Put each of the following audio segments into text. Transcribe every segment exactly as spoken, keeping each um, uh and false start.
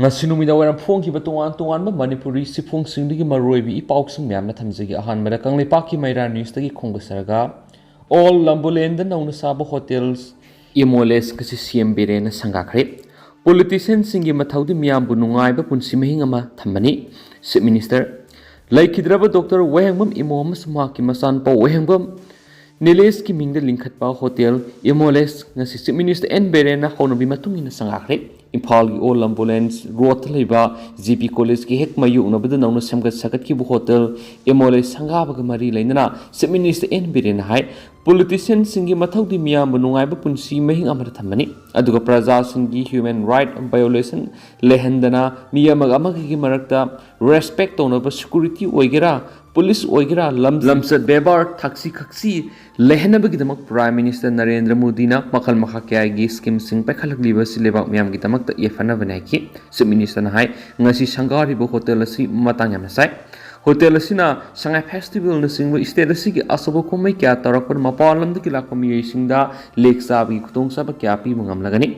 ꯉꯁꯤ ꯅꯨꯃꯤꯗꯥꯡ ꯋꯥꯏꯔꯝ ꯐꯣꯡꯈꯤꯕ ꯇꯣꯉꯥꯟ ꯇꯣꯉꯥꯟꯕ ꯃꯅꯤꯄꯨꯔꯤ ꯆꯦꯐꯣꯡꯁꯤꯡꯗꯒꯤ ꯃꯔꯨꯑꯣꯏꯕ ꯏ ꯄꯥꯎꯁꯤꯡ ꯃꯌꯥꯝꯅ ꯊꯝꯖꯒꯦ꯫ ꯑꯍꯥꯟꯕꯗ ꯀꯪꯂꯩꯄꯥꯛꯀꯤ ꯃꯩꯔꯥ ꯅ꯭ꯌꯨꯁꯇꯒꯤ ꯈꯣꯡꯗꯥꯖꯔꯒ, ꯑꯣꯜ ꯂꯝꯕꯨꯂꯦꯟꯗ ꯅꯧꯅ ꯁꯥꯕ ꯍꯣꯇꯦꯜ ꯑꯦꯝ ꯑꯣ ꯑꯦꯁ ꯉꯁꯤ ꯁꯤ ꯑꯦꯝ ꯕꯤꯔꯦꯟꯅ ꯁꯪꯒꯥꯈ꯭ꯔꯦ꯫ ꯄꯣꯂꯤꯇꯤꯁꯤꯌꯥꯟꯁꯤꯡꯒꯤ ꯃꯊꯧꯗꯤ ꯃꯤꯌꯥꯝꯕꯨ ꯅꯨꯡꯉꯥꯏꯕ ꯄꯨꯟꯁꯤ ꯃꯍꯤꯡ ꯑꯃ ꯊꯝꯕꯅꯤ꯫ ꯆꯤꯐ ꯃꯤꯅꯤꯁꯇꯔ ꯂꯩꯈꯤꯗ꯭ꯔꯕ ꯗꯣꯛꯇꯔ ꯋꯥꯍꯦꯡꯕꯝ ꯏꯃꯣ ꯑꯃꯁꯨꯡ ꯃꯍꯥꯛꯀꯤ ꯃꯆꯥꯅꯨꯄꯥ ꯋꯥꯍꯦꯡꯕꯝ ꯅꯤꯂꯦꯁꯀꯤ ꯃꯤꯡꯗ ꯂꯤꯡꯈꯠꯄ ꯍꯣꯇꯦꯜ ꯑꯦꯝ ꯑꯣ ꯑꯦꯁ ꯉꯁꯤ ꯆꯤꯐ ꯃꯤꯅꯤꯁꯇꯔ ꯑꯦꯟ ꯕꯤꯔꯦꯟꯅ ꯍꯧꯅꯕꯤ ꯃꯇꯨꯡ ꯏꯟꯅ ꯁꯪꯒꯥꯈ꯭ꯔꯦ꯫ ꯏꯝꯐꯥꯜꯒꯤ ꯑꯣꯜ ꯂꯝꯕꯨꯂꯦꯟꯁ ꯔꯣꯗꯇ ꯂꯩꯕ ꯖꯤ ꯄꯤ ꯀꯣꯂꯦꯖꯀꯤ ꯍꯦꯛ ꯃꯥꯌꯣꯛꯅꯕꯗ ꯅꯧꯅ ꯁꯦꯝꯒꯠ ꯁꯥꯒꯠꯈꯤꯕ ꯍꯣꯇꯦꯜ ꯑꯦꯝ ꯑꯣ ꯑꯦꯁ ꯁꯪꯒꯥꯕꯒ ꯃꯔꯤ ꯂꯩꯅꯅ ꯆꯤꯐ ꯃꯤꯅꯤꯁꯇꯔ ꯑꯦꯟ ꯕꯤꯔꯦꯟꯅ ꯍꯥꯏ, ꯄꯣꯂꯤꯇꯤꯁꯤꯌꯥꯟꯁꯤꯡꯒꯤ ꯃꯊꯧꯗꯤ ꯃꯤꯌꯥꯝꯕꯨ ꯅꯨꯡꯉꯥꯏꯕ ꯄꯨꯟꯁꯤ ꯃꯍꯤꯡ ꯑꯃꯗ ꯊꯝꯕꯅꯤ, ꯑꯗꯨꯒ ꯄ꯭ꯔꯖꯥꯁꯤꯡꯒꯤ ꯍ꯭ꯌꯨꯃꯦꯟ ꯔꯥꯏꯠ ꯚꯥꯏꯑꯣꯂꯦꯁꯟ ꯂꯩꯍꯟꯗꯅ, ꯃꯤ ꯑꯃꯒ ꯑꯃꯒꯒꯤ ꯃꯔꯛꯇ ꯔꯦꯁꯄꯦꯛ ꯇꯧꯅꯕ, ꯁꯦꯀꯨꯔꯤꯇꯤ ꯑꯣꯏꯒꯦꯔꯥ, ꯄꯨꯂꯤꯁ ꯑꯣꯏꯒꯦꯔꯥ, ꯂꯝ-, ꯂꯝꯆꯠ ꯕꯦꯕꯥꯔ, ꯊꯛꯁꯤ ꯈꯥꯁꯤ ꯂꯩꯍꯟꯅꯕꯒꯤꯗꯃꯛ ꯄ꯭ꯔꯥꯏꯝ ꯃꯤꯅꯤꯁꯇꯔ ꯅꯔꯦꯟꯗ꯭ꯔ ꯃꯣꯗꯤꯅ ꯃꯈꯜ ꯃꯈꯥ ꯀꯌꯥꯒꯤ ꯁ꯭ꯀꯤꯝꯁꯤꯡ ꯄꯥꯏꯈꯠꯂꯛꯂꯤꯕ ꯑꯁꯤ ꯂꯩꯕꯥꯛ ꯃꯤꯌꯥꯝꯒꯤꯗꯃꯛꯇ ꯌꯥꯏꯐꯅꯕꯅꯤ ꯍꯥꯏꯈꯤ꯫ ꯆꯤꯐ ꯃꯤꯅꯤꯁꯇꯔꯅ ꯍꯥꯏ, ꯉꯁꯤ ꯁꯪꯒꯥꯔꯤꯕ ꯍꯣꯇꯦꯜ ꯑꯁꯤ ꯃꯇꯥꯡ ꯌꯥꯝꯅ ꯆꯥꯏ꯫ ꯍꯣꯇꯦꯜ ꯑꯁꯤꯅ ꯁꯉꯥꯏ ꯐꯦꯁꯇꯤꯚꯦꯜꯅꯆꯤꯡꯕ ꯁ꯭ꯇꯦꯠ ꯑꯁꯤꯒꯤ ꯑꯆꯧꯕ ꯀꯨꯝꯍꯩ ꯀꯌꯥ ꯇꯧꯔꯛꯄꯅ ꯃꯄꯥꯟ ꯂꯝꯗꯒꯤ ꯂꯥꯛꯄ ꯃꯤꯑꯣꯏꯁꯤꯡꯗ ꯂꯦꯛ ꯆꯥꯕꯒꯤ ꯈꯨꯗꯣꯡꯆꯥꯕ ꯀꯌꯥ ꯄꯤꯕ ꯉꯝꯂꯒꯅꯤ꯫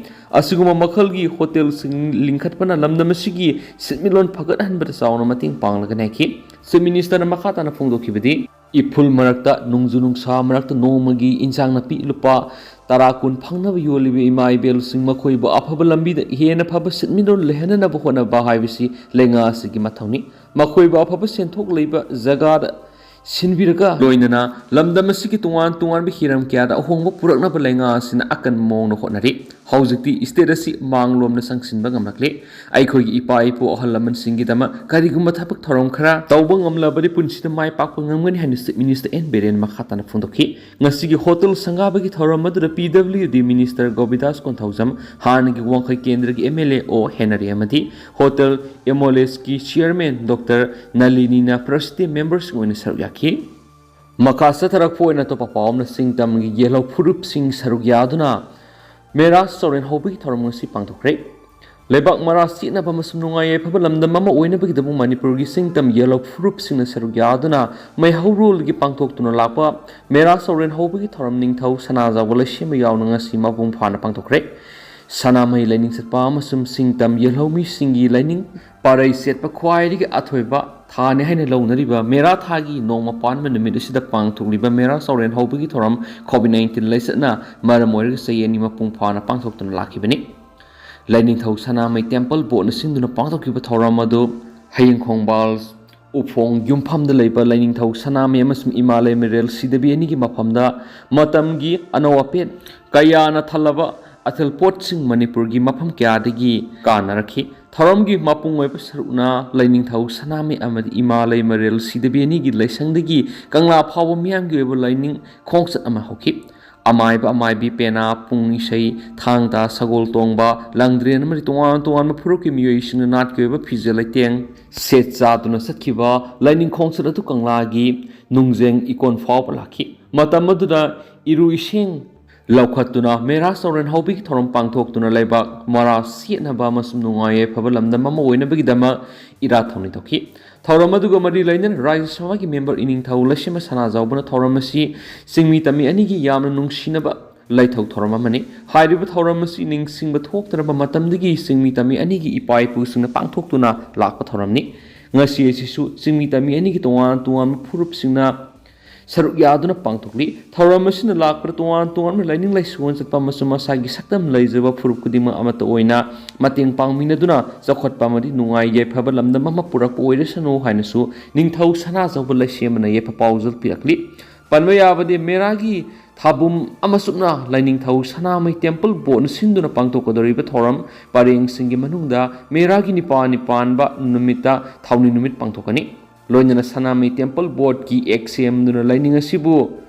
ꯑꯁꯤꯒꯨꯝꯕ ꯃꯈꯜꯒꯤ ꯍꯣꯇꯦꯜꯁꯤꯡ ꯂꯤꯡꯈꯠꯄꯅ ꯂꯝꯗꯝ ꯑꯁꯤꯒꯤ ꯁꯦꯟꯃꯤꯠꯂꯣꯟ ꯐꯒꯠꯍꯟꯕꯗ ꯆꯥꯎꯅ ꯃꯇꯦꯡ ꯄꯥꯡꯂꯒꯅꯤ ꯍꯥꯏꯈꯤ꯫ ꯆꯤꯐ ꯃꯤꯅꯤꯁꯇꯔꯅ ꯃꯈꯥ ꯇꯥꯅ ꯐꯣꯡꯗꯣꯛꯈꯤꯕꯗꯤ, ꯏꯐꯨꯜ ꯃꯔꯛꯇ, ꯅꯣꯡꯖꯨ ꯅꯨꯡꯁꯥ ꯃꯔꯛꯇ ꯅꯣꯡꯃꯒꯤ ꯏꯟꯁꯥꯡ ꯅꯥꯄꯤ ꯂꯨꯄꯥ ꯇꯔꯥ ꯀꯨꯟ ꯐꯪꯅꯕ ꯌꯣꯜꯂꯤꯕ ꯏꯃꯥ ꯏꯕꯦꯜꯁꯤꯡ, ꯃꯈꯣꯏꯕꯨ ꯑꯐꯕ ꯂꯝꯕꯤꯗ ꯍꯦꯟꯅ ꯐꯕ ꯁꯦꯟꯃꯤꯠꯂꯣꯟ ꯂꯩꯍꯟꯅꯕ ꯍꯣꯠꯅꯕ ꯍꯥꯏꯕꯁꯤ ꯂꯩꯉꯥꯛ ꯑꯁꯤꯒꯤ ꯃꯊꯧꯅꯤ꯫ ꯃꯈꯣꯏꯕꯨ ꯑꯐꯕ ꯁꯦꯟꯊꯣꯛ ꯂꯩꯕ ꯖꯒꯥꯗ ꯁꯤꯟꯕꯤꯔꯒ, ꯂꯣꯏꯅꯅ ꯂꯝꯗꯝ ꯑꯁꯤꯒꯤ ꯇꯣꯉꯥꯟ ꯇꯣꯉꯥꯟꯕ ꯍꯤꯔꯝ ꯀꯌꯥꯗ ꯑꯍꯣꯡꯕ ꯄꯨꯔꯛꯅꯕ ꯂꯩꯉꯥꯛ ꯑꯁꯤꯅ ꯑꯀꯟꯕ ꯃꯑꯣꯡꯗ ꯍꯣꯠꯅꯔꯤ꯫ ꯍꯧꯖꯤꯛꯇꯤ ꯁ꯭ꯇꯦꯠ ꯑꯁꯤ ꯃꯥꯡꯂꯣꯝꯗ ꯆꯪꯁꯤꯟꯕ ꯉꯝꯂꯛꯂꯦ꯫ ꯑꯩꯈꯣꯏꯒꯤ ꯏꯄꯥ ꯏꯄꯨ ꯑꯍꯜ ꯂꯃꯟꯁꯤꯡꯒꯤꯗꯃꯛ ꯀꯔꯤꯒꯨꯝꯕ ꯊꯕꯛ ꯊꯧꯔꯝ ꯈꯔ ꯇꯧꯕ ꯉꯝꯂꯕꯗꯤ ꯄꯨꯟꯁꯤꯗ ꯃꯥꯏ ꯄꯥꯛꯄ ꯉꯝꯒꯅꯤ ꯍꯥꯏꯅ ꯆꯤꯐ ꯃꯤꯅꯤꯁꯇꯔ ꯑꯦꯟ ꯕꯤꯔꯦꯟ ꯃꯈꯥ ꯇꯥꯅ ꯐꯣꯡꯗꯣꯛꯈꯤ꯫ ꯉꯁꯤꯒꯤ ꯍꯣꯇꯦꯜ ꯁꯪꯒꯥꯕꯒꯤ ꯊꯧꯔꯝ ꯑꯗꯨꯗ ꯄꯤ ꯗꯕ꯭ꯂꯤꯎ ꯗꯤ ꯃꯤꯅꯤꯁꯇꯔ ꯒꯣꯕꯤꯗꯥꯁ ꯀꯣꯟꯊꯧꯖꯝ, ꯍꯥꯟꯅꯒꯤ ꯋꯥꯡꯈꯩ ꯀꯦꯟꯗ꯭ꯔꯒꯤ ꯑꯦꯝ ꯑꯦꯜ ꯑꯦ ꯑꯣ ꯍꯦꯅꯔꯤ ꯑꯃꯗꯤ hotel M O ꯑꯦꯁꯀꯤ chairman doctor ꯅꯂꯤꯅꯤꯅ president ꯃꯦꯝꯕꯔꯁꯤꯡ ꯑꯣꯏꯅ ꯁꯔꯨꯛ ꯌꯥꯈꯤ꯫ ꯃꯈꯥ ꯆꯠꯊꯔꯛꯄ ꯑꯣꯏꯅ ꯑꯇꯣꯞꯄ ꯄꯥꯎ ꯑꯃꯅ, ꯆꯤꯡ ꯇꯝꯒꯤ ꯌꯦꯜꯍꯧ ꯐꯨꯔꯨꯞꯁꯤꯡ ꯁꯔꯨꯛ ꯌꯥꯗꯨꯅ ꯃꯦꯔꯥ ꯆꯥꯎꯔꯦꯟ ꯍꯧꯕꯒꯤ ꯊꯧꯔꯝ ꯉꯁꯤ ꯄꯥꯡꯊꯣꯛꯈ꯭ꯔꯦ꯫ ꯂꯩꯕꯥꯛ ꯃꯔꯥ ꯆꯦꯠꯅꯕ ꯑꯃꯁꯨꯡ ꯅꯨꯡꯉꯥꯏ ꯌꯥꯏꯐꯕ ꯂꯝꯗꯝ ꯑꯃ ꯑꯣꯏꯅꯕꯒꯤꯗꯃꯛ ꯃꯅꯤꯄꯨꯔꯒꯤ ꯆꯤꯡ ꯇꯝ ꯌꯦꯜꯍꯧ ꯐꯨꯔꯨꯞꯁꯤꯡꯅ ꯁꯔꯨꯛ ꯌꯥꯗꯨꯅ ꯃꯩꯍꯧꯔꯣꯜꯒꯤ ꯄꯥꯡꯊꯣꯛꯇꯨꯅ ꯂꯥꯛꯄ ꯃꯦꯔꯥ ꯆꯥꯎꯔꯦꯟ ꯍꯧꯕꯒꯤ ꯊꯧꯔꯝ ꯅꯤꯡꯊꯧ ꯁꯅꯥꯖꯥꯎꯕ ꯂꯩꯁꯦꯝꯕ ꯌꯥꯎꯅ ꯉꯁꯤ ꯃꯄꯨꯡ ꯐꯥꯅ ꯄꯥꯡꯊꯣꯛꯈ꯭ꯔꯦ꯫ ꯁꯅꯥꯃꯍꯤ ꯂꯥꯏꯅꯤꯡ ꯆꯠꯄ ꯑꯃꯁꯨꯡ ꯁꯤꯡꯇꯝ ꯌꯦꯜꯍꯧꯃꯤꯁꯤꯡꯒꯤ ꯂꯥꯏꯅꯤꯡ ꯄꯥꯔꯩ ꯆꯦꯠꯄ ꯈ꯭ꯋꯥꯏꯗꯒꯤ ꯑꯊꯣꯏꯕ ꯊꯥꯅꯤ ꯍꯥꯏꯅ ꯂꯧꯅꯔꯤꯕ ꯃꯦꯔꯥ ꯊꯥꯒꯤ ꯅꯣꯡꯃ ꯄꯥꯟꯕ ꯅꯨꯃꯤꯠ ꯑꯁꯤꯗ ꯄꯥꯡꯊꯣꯛꯂꯤꯕ ꯃꯦꯔꯥ ꯆꯥꯎꯔꯦꯟ ꯍꯧꯕꯒꯤ ꯊꯧꯔꯝ COVID nineteen ꯂꯥꯏꯆꯠꯅ ꯃꯔꯝ ꯑꯣꯏꯔꯒ ꯆꯍꯤ ꯑꯅꯤ ꯃꯄꯨꯡ ꯐꯥꯅ ꯄꯥꯡꯊꯣꯛꯇꯨꯅ ꯂꯥꯛꯈꯤꯕꯅꯤ꯫ ꯂꯥꯏꯅꯤꯡꯊꯧ ꯁꯅꯥꯃꯍꯤ ꯇꯦꯝꯄꯜ ꯕꯣꯔꯗꯅ ꯁꯤꯟꯗꯨꯅ ꯄꯥꯡꯊꯣꯛꯈꯤꯕ ꯊꯧꯔꯝ ꯑꯗꯨ ꯍꯌꯤꯡꯈꯣꯡꯕꯥꯜ ꯎꯐꯣꯡ ꯌꯨꯝꯐꯝꯗ ꯂꯩꯕ ꯂꯥꯏꯅꯤꯡꯊꯧ ꯁꯅꯥꯃꯍꯤ ꯑꯃꯁꯨꯡ ꯏꯃꯥ ꯂꯩꯃꯔꯦꯜ ꯁꯤꯗꯕꯤ ꯑꯅꯤꯒꯤ ꯃꯐꯝꯗ ꯃꯇꯝꯒꯤ ꯑꯅꯧ ꯑꯄꯦꯠ ꯀꯌꯥꯅ ꯊꯜꯂꯕ ꯑꯊꯜ ꯄꯣꯠꯁꯤꯡ ꯃꯅꯤꯄꯨꯔꯒꯤ ꯃꯐꯝ ꯀꯌꯥꯗꯒꯤ ꯀꯥꯅꯔꯛꯈꯤ꯫ ꯊꯧꯔꯝꯒꯤ ꯃꯄꯨꯡ ꯑꯣꯏꯕ ꯁꯔꯨꯛꯅ ꯂꯥꯏꯅꯤꯡꯊꯧ ꯁꯅꯥꯃꯍꯤ ꯑꯃꯗꯤ ꯏꯃꯥ ꯂꯩꯃꯔꯦꯜ ꯁꯤꯗꯕꯤ ꯑꯅꯤꯒꯤ ꯂꯥꯏꯁꯪꯗꯒꯤ ꯀꯪꯂꯥ ꯐꯥꯎꯕ ꯃꯤꯌꯥꯝꯒꯤ ꯑꯣꯏꯕ ꯂꯥꯏꯅꯤꯡ ꯈꯣꯡꯆꯠ ꯑꯃ ꯍꯧꯈꯤ꯫ ꯑꯃꯥꯏꯕ ꯑꯃꯥꯏꯕꯤ, ꯄꯦꯅꯥ, ꯄꯨꯡ ꯏꯁꯩ, ꯊꯥꯡ ꯇꯥ, ꯁꯒꯣꯜ ꯇꯣꯡꯕ, ꯂꯥꯡꯗ꯭ꯔꯦꯟ ꯑꯃꯗꯤ ꯇꯣꯉꯥꯟ ꯇꯣꯉꯥꯟꯕ ꯐꯨꯔꯨꯞꯀꯤ ꯃꯤꯑꯣꯏꯁꯤꯡꯅ ꯅꯥꯠꯀꯤ ꯑꯣꯏꯕ ꯐꯤꯖꯦ ꯂꯩꯇꯦꯡ ꯁꯦꯠ ꯆꯥꯗꯨꯅ ꯆꯠꯈꯤꯕ ꯂꯥꯏꯅꯤꯡ ꯈꯣꯡꯆꯠ ꯑꯗꯨ ꯀꯪꯂꯥꯒꯤ ꯅꯨꯡꯖꯦꯡ ꯏꯀꯣꯟ ꯐꯥꯎꯕ ꯂꯥꯛꯈꯤ꯫ ꯃꯇꯝ ꯑꯗꯨꯗ ꯏꯔꯨ ꯏꯁꯤꯡ ꯂꯧꯈꯠꯇꯨꯅ ꯃꯦꯔꯥ ꯆꯥꯎꯔꯦꯟ ꯍꯧꯕꯒꯤ ꯊꯧꯔꯝ ꯄꯥꯡꯊꯣꯛꯇꯨꯅ ꯂꯩꯕꯥꯛ ꯃꯔꯥ ꯁꯦꯠꯅꯕ ꯑꯃꯁꯨꯡ ꯅꯨꯡꯉꯥꯏ ꯌꯥꯏꯐꯕ ꯂꯝꯗꯝ ꯑꯃ ꯑꯣꯏꯅꯕꯒꯤꯗꯃꯛ ꯏꯔꯥꯠ ꯊꯧꯅꯤ ꯇꯧꯈꯤ꯫ ꯊꯧꯔꯝ ꯑꯗꯨꯒ ꯃꯔꯤ ꯂꯩꯅꯅ ꯔꯥꯖ꯭ꯌ ꯁꯚꯥꯒꯤ ꯃꯦꯝꯕꯔ ꯏꯅꯤꯡꯊꯧ ꯂꯩꯁꯦꯝꯕ ꯁꯅꯥꯖꯥꯎꯕꯅ ꯊꯧꯔꯝ ꯑꯁꯤ ꯆꯤꯡꯃꯤ ꯇꯝꯃꯤ ꯑꯅꯤꯒꯤ ꯌꯥꯝꯅ ꯅꯨꯡꯁꯤꯅꯕ ꯂꯥꯏꯊꯧ ꯊꯧꯔꯝ ꯑꯃꯅꯤ꯫ ꯍꯥꯏꯔꯤꯕ ꯊꯧꯔꯝ ꯑꯁꯤ ꯅꯤꯡꯁꯤꯡꯕ ꯊꯣꯛꯇ꯭ꯔꯕ ꯃꯇꯝꯗꯒꯤ ꯆꯤꯡꯃꯤ ꯇꯝꯃꯤ ꯑꯅꯤꯒꯤ ꯏꯄꯥ ꯏꯄꯨꯁꯤꯡꯅ ꯄꯥꯡꯊꯣꯛꯇꯨꯅ ꯂꯥꯛꯄ ꯊꯧꯔꯝꯅꯤ꯫ ꯉꯁꯤ ꯑꯁꯤꯁꯨ ꯆꯤꯡꯃꯤ ꯇꯝꯃꯤ ꯑꯅꯤꯒꯤ ꯇꯣꯉꯥꯟ ꯇꯣꯉꯥꯟꯕ ꯐꯨꯔꯨꯞꯁꯤꯡꯅ ꯁꯔꯨꯛ ꯌꯥꯗꯨꯅ ꯄꯥꯡꯊꯣꯛꯂꯤ꯫ ꯊꯧꯔꯝ ꯑꯁꯤꯅ ꯂꯥꯛꯄꯗ ꯇꯣꯉꯥꯟ ꯇꯣꯉꯥꯟꯕ ꯂꯥꯏꯅꯤꯡ ꯂꯥꯏꯁꯣꯟ ꯆꯠꯄ ꯑꯃꯁꯨꯡ ꯃꯁꯥꯒꯤ ꯁꯛꯇꯝ ꯂꯩꯖꯕ ꯐꯨꯔꯨꯞ ꯈꯨꯗꯤꯡꯃꯛ ꯑꯃꯠꯇ ꯑꯣꯏꯅ ꯃꯇꯦꯡ ꯄꯥꯡꯃꯤꯟꯅꯗꯨꯅ ꯆꯥꯎꯈꯠꯄ ꯑꯃꯗꯤ ꯅꯨꯡꯉꯥꯏ ꯌꯥꯏꯐꯕ ꯂꯝꯗꯝ ꯑꯃ ꯄꯨꯔꯛꯄ ꯑꯣꯏꯔꯁꯅꯨ ꯍꯥꯏꯅꯁꯨ ꯅꯤꯡꯊꯧ ꯁꯅꯥꯖꯥꯎꯕ ꯂꯩꯁꯦꯝꯕꯅ ꯌꯥꯏꯐ ꯄꯥꯎꯖꯦꯜ ꯄꯤꯔꯛꯂꯤ꯫ ꯄꯟꯕ ꯌꯥꯕꯗꯤ ꯃꯦꯔꯥꯒꯤ ꯊꯥꯕꯨꯝ ꯑꯃꯁꯨꯡꯅ ꯂꯥꯏꯅꯤꯡꯊꯧ ꯁꯅꯥꯃꯍꯤ ꯇꯦꯝꯄꯜ ꯕꯣꯔꯗꯅ ꯁꯤꯟꯗꯨꯅ ꯄꯥꯡꯊꯣꯛꯀꯗꯧꯔꯤꯕ ꯊꯧꯔꯝ ꯄꯔꯦꯡꯁꯤꯡꯒꯤ ꯃꯅꯨꯡꯗ ꯃꯦꯔꯥꯒꯤ ꯅꯤꯄꯥꯜꯅꯤ ꯄꯥꯟꯕ ꯅꯨꯃꯤꯠꯇ ꯊꯧꯅꯤ ꯅꯨꯃꯤꯠ ꯄꯥꯡꯊꯣꯛꯀꯅꯤ꯫ ꯂꯣꯏꯅꯅ ꯁꯅꯥꯃꯍꯤ ꯇꯦꯝꯄꯜ ꯕꯣꯔꯗꯀꯤ ꯑꯦꯛ ꯁꯦꯝꯗꯨꯅ ꯂꯥꯏꯅꯤꯡ ꯑꯁꯤꯕꯨ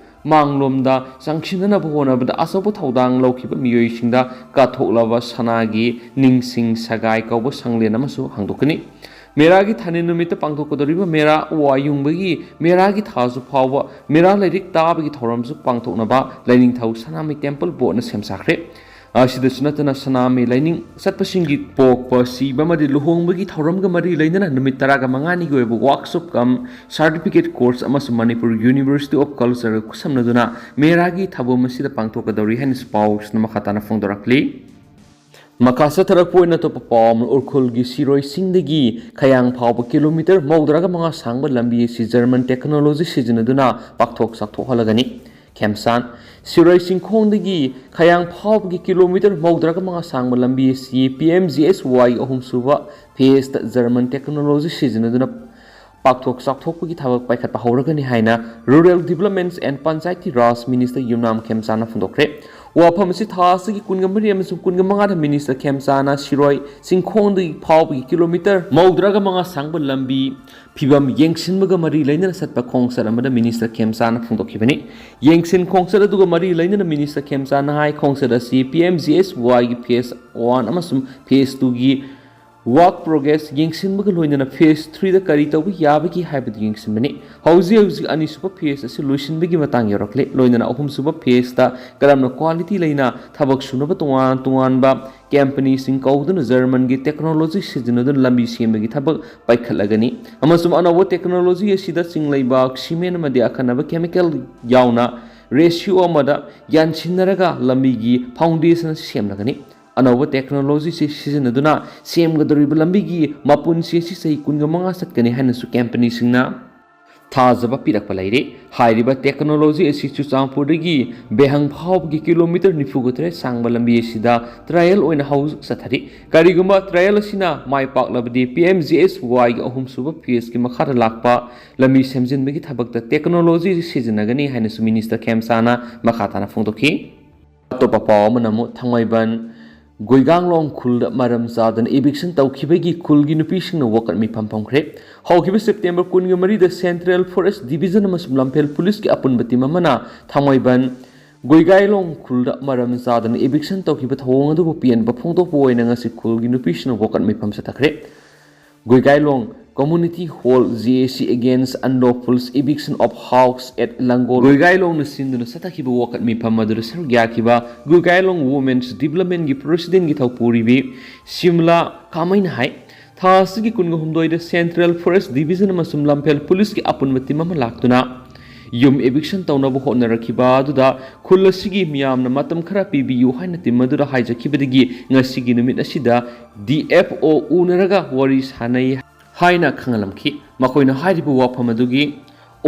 ꯃꯥꯡꯂꯣꯝꯗ ꯆꯪꯁꯤꯟꯅꯅꯕ ꯍꯣꯠꯅꯕꯗ ꯑꯆꯧꯕ ꯊꯧꯗꯥꯡ ꯂꯧꯈꯤꯕ ꯃꯤꯑꯣꯏꯁꯤꯡꯗ ꯀꯠꯊꯣꯛꯂꯕ ꯁꯅꯥꯒꯤ ꯅꯤꯡꯁꯤꯡ ꯁꯒꯥꯏ ꯀꯧꯕ ꯁꯪꯂꯦꯟ ꯑꯃꯁꯨ ꯍꯥꯡꯗꯣꯛꯀꯅꯤ꯫ ꯃꯦꯔꯥꯒꯤ ꯊꯥꯅꯤ ꯅꯨꯃꯤꯠꯇ ꯄꯥꯡꯊꯣꯛꯀꯗꯧꯔꯤꯕ ꯃꯦꯔꯥ ꯎ ꯋꯥ ꯌꯨꯡꯕꯒꯤ ꯃꯦꯔꯥꯒꯤ ꯊꯥꯁꯨ ꯐꯥꯎꯕ ꯃꯦꯔꯥ ꯂꯥꯏꯔꯤꯛ ꯇꯥꯕꯒꯤ ꯊꯧꯔꯝꯁꯨ ꯄꯥꯡꯊꯣꯛꯅꯕ ꯂꯥꯏꯅꯤꯡꯊꯧ ꯁꯅꯥꯃꯍꯤ ꯇꯦꯝꯄꯜ ꯕꯣꯔꯗꯅ ꯁꯦꯝ ꯁꯥꯈ꯭ꯔꯦ꯫ ꯑꯁꯤꯗꯁꯨ ꯅꯠꯇꯅ ꯁꯅꯥꯃꯍꯤ ꯂꯥꯏꯅꯤꯡ ꯆꯠꯄꯁꯤꯡꯒꯤ ꯄꯣꯛꯄ, ꯁꯤꯕ ꯑꯃꯗꯤ ꯂꯨꯍꯣꯡꯕꯒꯤ ꯊꯧꯔꯝꯒ ꯃꯔꯤ ꯂꯩꯅꯅ ꯅꯨꯃꯤꯠ ꯇꯔꯥꯒ ꯃꯉꯥꯅꯤꯒꯤ ꯑꯣꯏꯕ ꯋꯥꯔꯛꯁꯣꯞ ꯀꯝ ꯁꯥꯔꯇꯤꯐꯤꯀꯦꯠ ꯀꯣꯔꯁ ꯑꯃꯁꯨꯡ ꯃꯅꯤꯄꯨꯔ ꯌꯨꯅꯤꯚꯔꯁꯤꯇꯤ ꯑꯣꯐ ꯀꯜꯆꯔꯒ ꯈꯨꯠꯁꯝꯅꯗꯨꯅ ꯃꯦꯔꯥꯒꯤ ꯊꯧꯔꯝ ꯑꯁꯤꯗ ꯄꯥꯡꯊꯣꯛꯀꯗꯧꯔꯤ ꯍꯥꯏꯅꯁꯨ ꯄꯥꯎꯁꯤꯅ ꯃꯈꯥ ꯇꯥꯅ ꯐꯣꯡꯗꯣꯔꯛꯂꯤ꯫ ꯃꯈꯥ ꯆꯠꯊꯔꯛꯄ ꯑꯣꯏꯅ ꯑꯇꯣꯞꯄ ꯄꯥꯎ ꯑꯃ, ꯎꯈ꯭ꯔꯨꯜꯒꯤ ꯁꯤꯔꯣꯏ ꯆꯤꯡꯗꯒꯤ ꯈꯌꯥꯡ ꯐꯥꯎꯕ ꯀꯤꯂꯣꯃꯤꯇꯔ ꯃꯧꯗ꯭ꯔꯥꯒ ꯃꯉꯥ ꯁꯥꯡꯕ ꯂꯝꯕꯤ ꯑꯁꯤ ꯖꯔꯃꯟ ꯇꯦꯛꯅꯣꯂꯣꯖꯤ ꯁꯤꯖꯤꯟꯅꯗꯨꯅ ꯄꯥꯛꯊꯣꯛ ꯆꯥꯎꯊꯣꯛꯍꯜꯂꯒꯅꯤ꯫ ꯈꯦꯝꯆꯥꯟ, ꯁꯤꯔꯣꯏ ꯆꯤꯡꯈꯣꯡꯗꯒꯤ ꯈꯌꯥꯡ ꯐꯥꯎꯕꯒꯤ ꯀꯤꯂꯣꯃꯤꯇꯔ ꯃꯧꯗ꯭ꯔꯥꯒ ꯃꯉꯥ ꯁꯥꯡꯕ ꯂꯝꯕꯤ ꯑꯁꯤ ꯄꯤ ꯑꯦꯝ ꯖꯤ ꯑꯦꯁ ꯋꯥꯏꯒꯤ ꯑꯍꯨꯝꯁꯨꯕ ꯐꯦꯁꯇ ꯖꯔꯃꯟ ꯇꯦꯛꯅꯣꯂꯣꯖꯤ ꯁꯤꯖꯤꯟꯅꯗꯨꯅ ꯄꯥꯛꯊꯣꯛ ꯆꯥꯎꯊꯣꯛꯄꯒꯤ ꯊꯕꯛ ꯄꯥꯏꯈꯠꯄ ꯍꯧꯔꯒꯅꯤ ꯍꯥꯏꯅ Rural Developments and Panchayati Raj Minister ꯌꯨꯝꯅꯥꯝ ꯈꯦꯝꯆꯥꯟꯅ ꯐꯣꯡꯗꯣꯛꯈ꯭ꯔꯦ꯫ ꯋꯥꯐꯝ ꯑꯁꯤ ꯊꯥ ꯑꯁꯤꯒꯤ ꯀꯨꯟꯒ ꯃꯔꯤ ꯑꯃꯁꯨꯡ ꯀꯨꯟꯒ ꯃꯉꯥꯗ Minister ꯈꯦꯝꯆꯥꯟꯅ ꯁꯤꯔꯣꯏ ꯆꯤꯡꯈꯣꯡꯗꯒꯤ ꯐꯥꯎꯕꯒꯤ ꯀꯤꯂꯣꯃꯤꯇꯔ ꯃꯧꯗ꯭ꯔꯥꯒ ꯃꯉꯥ ꯁꯥꯡꯕ ꯂꯝꯕꯤ ꯐꯤꯕꯝ ꯌꯦꯡꯁꯤꯟꯕꯒ ꯃꯔꯤ ꯂꯩꯅꯅ ꯆꯠꯄ ꯈꯣꯡꯆꯠ ꯑꯃꯗ Minister ꯈꯦꯝꯆꯥꯟꯅ ꯐꯣꯡꯗꯣꯛꯈꯤꯕꯅꯤ꯫ ꯌꯦꯡꯁꯤꯟ ꯈꯣꯡꯆꯠ ꯑꯗꯨꯒ ꯃꯔꯤ ꯂꯩꯅꯅ Minister ꯈꯦꯝꯆꯥꯟꯅ ꯍꯥꯏ, ꯈꯣꯡꯆꯠ ꯑꯁꯤ ꯄꯤ ꯑꯦꯝ ꯖꯤ ꯑꯦꯁ ꯋꯥꯏꯒꯤ ꯐꯦꯁ ꯋꯥꯟ ꯑꯃꯁꯨꯡ ꯐꯦꯁ ꯇꯨꯒꯤ ꯋꯥꯔꯛ ꯄ꯭ꯔꯣꯒ꯭ꯔꯦꯁ ꯌꯦꯡꯁꯤꯟꯕꯒ ꯂꯣꯏꯅꯅ ꯐꯦꯁ ꯊ꯭ꯔꯤꯗ ꯀꯔꯤ ꯇꯧꯕ ꯌꯥꯕꯒꯦ ꯍꯥꯏꯕꯗꯨ ꯌꯦꯡꯁꯤꯟꯕꯅꯤ꯫ ꯍꯧꯖꯤꯛ ꯍꯧꯖꯤꯛ ꯑꯅꯤꯁꯨꯕ ꯐꯦꯁ ꯑꯁꯤ ꯂꯣꯏꯁꯤꯟꯕꯒꯤ ꯃꯇꯥꯡ ꯌꯧꯔꯛꯂꯦ꯫ ꯂꯣꯏꯅꯅ ꯑꯍꯨꯝꯁꯨꯕ ꯐꯦꯁꯇ ꯀꯔꯝꯅ ꯀ꯭ꯋꯥꯂꯤꯇꯤ ꯂꯩꯅ ꯊꯕꯛ ꯁꯨꯅꯕ ꯇꯣꯉꯥꯟ ꯇꯣꯉꯥꯟꯕ ꯀꯝꯄꯅꯤꯁꯤꯡ ꯀꯧꯗꯨꯅ ꯖꯔꯃꯟꯒꯤ ꯇꯦꯛꯅꯣꯂꯣꯖꯤ ꯁꯤꯖꯤꯟꯅꯗꯨꯅ ꯂꯝꯕꯤ ꯁꯦꯝꯕꯒꯤ ꯊꯕꯛ ꯄꯥꯏꯈꯠꯂꯒꯅꯤ ꯑꯃꯁꯨꯡ ꯑꯅꯧꯕ ꯇꯦꯛꯅꯣꯂꯣꯖꯤ ꯑꯁꯤꯗ ꯆꯤꯡ ꯂꯩꯕꯥꯛ, ꯁꯤꯃꯦꯟ ꯑꯃꯗꯤ ꯑꯈꯟꯅꯕ ꯀꯦꯃꯤꯀꯦꯜ ꯌꯥꯎꯅ ꯔꯦꯁꯤꯑꯣ ꯑꯃꯗ ꯌꯥꯟꯁꯤꯟꯅꯔꯒ ꯂꯝꯕꯤꯒꯤ ꯐꯥꯎꯟꯗꯦꯁꯟ ꯑꯁꯤ ꯁꯦꯝꯂꯒꯅꯤ꯫ ꯑꯅꯧꯕ ꯇꯦꯛꯅꯣꯂꯣꯖꯤꯁꯤ ꯁꯤꯖꯤꯟꯅꯗꯨꯅ ꯁꯦꯝꯒꯗꯧꯔꯤꯕ ꯂꯝꯕꯤꯒꯤ ꯃꯄꯨꯟꯁꯤ ꯑꯁꯤ ꯆꯍꯤ ꯀꯨꯟꯒ ꯃꯉꯥ ꯆꯠꯀꯅꯤ ꯍꯥꯏꯅꯁꯨ ꯀꯝꯄꯅꯤꯁꯤꯡꯅ ꯊꯥꯖꯕ ꯄꯤꯔꯛꯄ ꯂꯩꯔꯤ꯫ ꯍꯥꯏꯔꯤꯕ ꯇꯦꯛꯅꯣꯂꯣꯖꯤ ꯑꯁꯤ ꯆꯨꯔꯆꯥꯟꯄꯨꯔꯗꯒꯤ ꯕꯦꯍꯪ ꯐꯥꯎꯕꯒꯤ ꯀꯤꯂꯣꯃꯤꯇꯔ ꯅꯤꯐꯨꯒ ꯇꯔꯦꯠ ꯁꯥꯡꯕ ꯂꯝꯕꯤ ꯑꯁꯤꯗ ꯇ꯭ꯔꯥꯏꯌꯦꯜ ꯑꯣꯏꯅ ꯍꯧꯖꯤꯛ ꯆꯠꯊꯔꯤ꯫ ꯀꯔꯤꯒꯨꯝꯕ ꯇ꯭ꯔꯥꯏꯌꯦꯜ ꯑꯁꯤꯅ ꯃꯥꯏ ꯄꯥꯛꯂꯕꯗꯤ ꯄꯤ ꯑꯦꯝ ꯖꯤ ꯑꯦꯁ ꯋꯥꯏꯒꯤ ꯑꯍꯨꯝꯁꯨꯕ ꯐꯦꯁꯀꯤ ꯃꯈꯥꯗ ꯂꯥꯛꯄ ꯂꯝꯕꯤ ꯁꯦꯝꯖꯤꯟꯕꯒꯤ ꯊꯕꯛꯇ ꯇꯦꯛꯅꯣꯂꯣꯖꯤ ꯑꯁꯤ ꯁꯤꯖꯤꯟꯅꯒꯅꯤ ꯍꯥꯏꯅꯁꯨ Minister ꯈꯦꯝꯆꯥꯟꯅ ꯃꯈꯥ ꯇꯥꯅ ꯐꯣꯡꯗꯣꯛꯈꯤ꯫ ꯑꯇꯣꯞꯄ ꯄꯥꯎ ꯑꯃꯅ ꯑꯃꯨꯛ ꯊꯥꯡꯃꯩꯕꯟ ꯒꯣꯏꯒꯥꯡꯂꯣꯡ ꯈꯨꯜꯗ ꯃꯔꯝ ꯆꯥꯗꯅ eviction ꯇꯧꯈꯤꯕꯒꯤ ꯈꯨꯜꯒꯤ ꯅꯨꯄꯤꯁꯤꯡꯅ ꯋꯥꯀꯠ ꯃꯤꯐꯝ ꯐꯝꯈ꯭ꯔꯦ꯫ ꯍꯧꯈꯤꯕ ꯁꯦꯞꯇꯦꯝꯕꯔ ꯀꯨꯟꯒ ꯃꯔꯤꯗ Central Forest Division ꯑꯃꯁꯨꯡ ꯂꯝꯐꯦꯜ ꯄꯨꯂꯤꯁꯀꯤ ꯑꯄꯨꯟꯕ ꯇꯤꯝ ꯑꯃꯅ ꯊꯥꯡꯃꯩꯕꯟ ꯒꯣꯏꯒꯥꯏꯂꯣꯡ ꯈꯨꯜꯗ ꯃꯔꯝ ꯆꯥꯗꯅ eviction ꯇꯧꯈꯤꯕ ꯊꯧꯑꯣꯡ ꯑꯗꯨꯕꯨ ꯄꯦꯟꯕ ꯐꯣꯡꯗꯣꯛꯄ ꯑꯣꯏꯅ ꯉꯁꯤ ꯈꯨꯜꯒꯤ ꯅꯨꯄꯤꯁꯤꯡꯅ ꯋꯥꯀꯠ ꯃꯤꯐꯝ ꯆꯠꯊꯈ꯭ꯔꯦ꯫ ꯒꯣꯏꯒꯥꯏꯂꯣꯡ Community Hall, G A C against unlawful eviction of house at ꯂꯪꯒꯣꯜ꯫ ꯒꯣꯏꯒꯥꯏꯂꯣꯡꯅ ꯁꯤꯟꯗꯨꯅ ꯆꯠꯊꯈꯤꯕ ꯋꯥꯀꯠ ꯃꯤꯐꯝ ꯑꯗꯨꯗ ꯁꯔꯨꯛ ꯌꯥꯈꯤꯕ ꯒꯣꯏꯒꯥꯏꯂꯣꯡ Women's Developmentꯀꯤ Presidentꯀꯤ ꯊꯧꯄꯨꯔꯤꯕꯤ ꯁꯤꯝꯂꯥ ꯀꯥꯃꯩꯅ ꯍꯥꯏ, ꯊꯥ ꯑꯁꯤꯒꯤ ꯀꯨꯟꯒ ꯍꯨꯝꯗꯣꯏꯗ Central Forest Division ꯑꯃꯁꯨꯡ ꯂꯝꯐꯦꯜ ꯄꯨꯂꯤꯁꯀꯤ ꯑꯄꯨꯟꯕ ꯇꯤꯝ ꯑꯃ ꯂꯥꯛꯇꯨꯅ ꯌꯨꯝ eviction ꯇꯧꯅꯕ ꯍꯣꯠꯅꯔꯛꯈꯤꯕ ꯑꯗꯨꯗ ꯈꯨꯜ ꯑꯁꯤꯒꯤ ꯃꯤꯌꯥꯝꯅ ꯃꯇꯝ ꯈꯔ ꯄꯤꯕꯤꯌꯨ ꯍꯥꯏꯅ team ꯑꯗꯨꯗ ꯍꯥꯏꯖꯈꯤꯕꯗꯒꯤ ꯉꯁꯤꯒꯤ ꯅꯨꯃꯤꯠ ꯑꯁꯤꯗ D F O ꯎꯅꯔꯒ ꯋꯥꯔꯤ ꯁꯥꯟꯅꯩ ꯍꯥꯏꯅ ꯈꯪꯍꯜꯂꯝꯈꯤ꯫ ꯃꯈꯣꯏꯅ ꯍꯥꯏꯔꯤꯕ ꯋꯥꯐꯝ ꯑꯗꯨꯒꯤ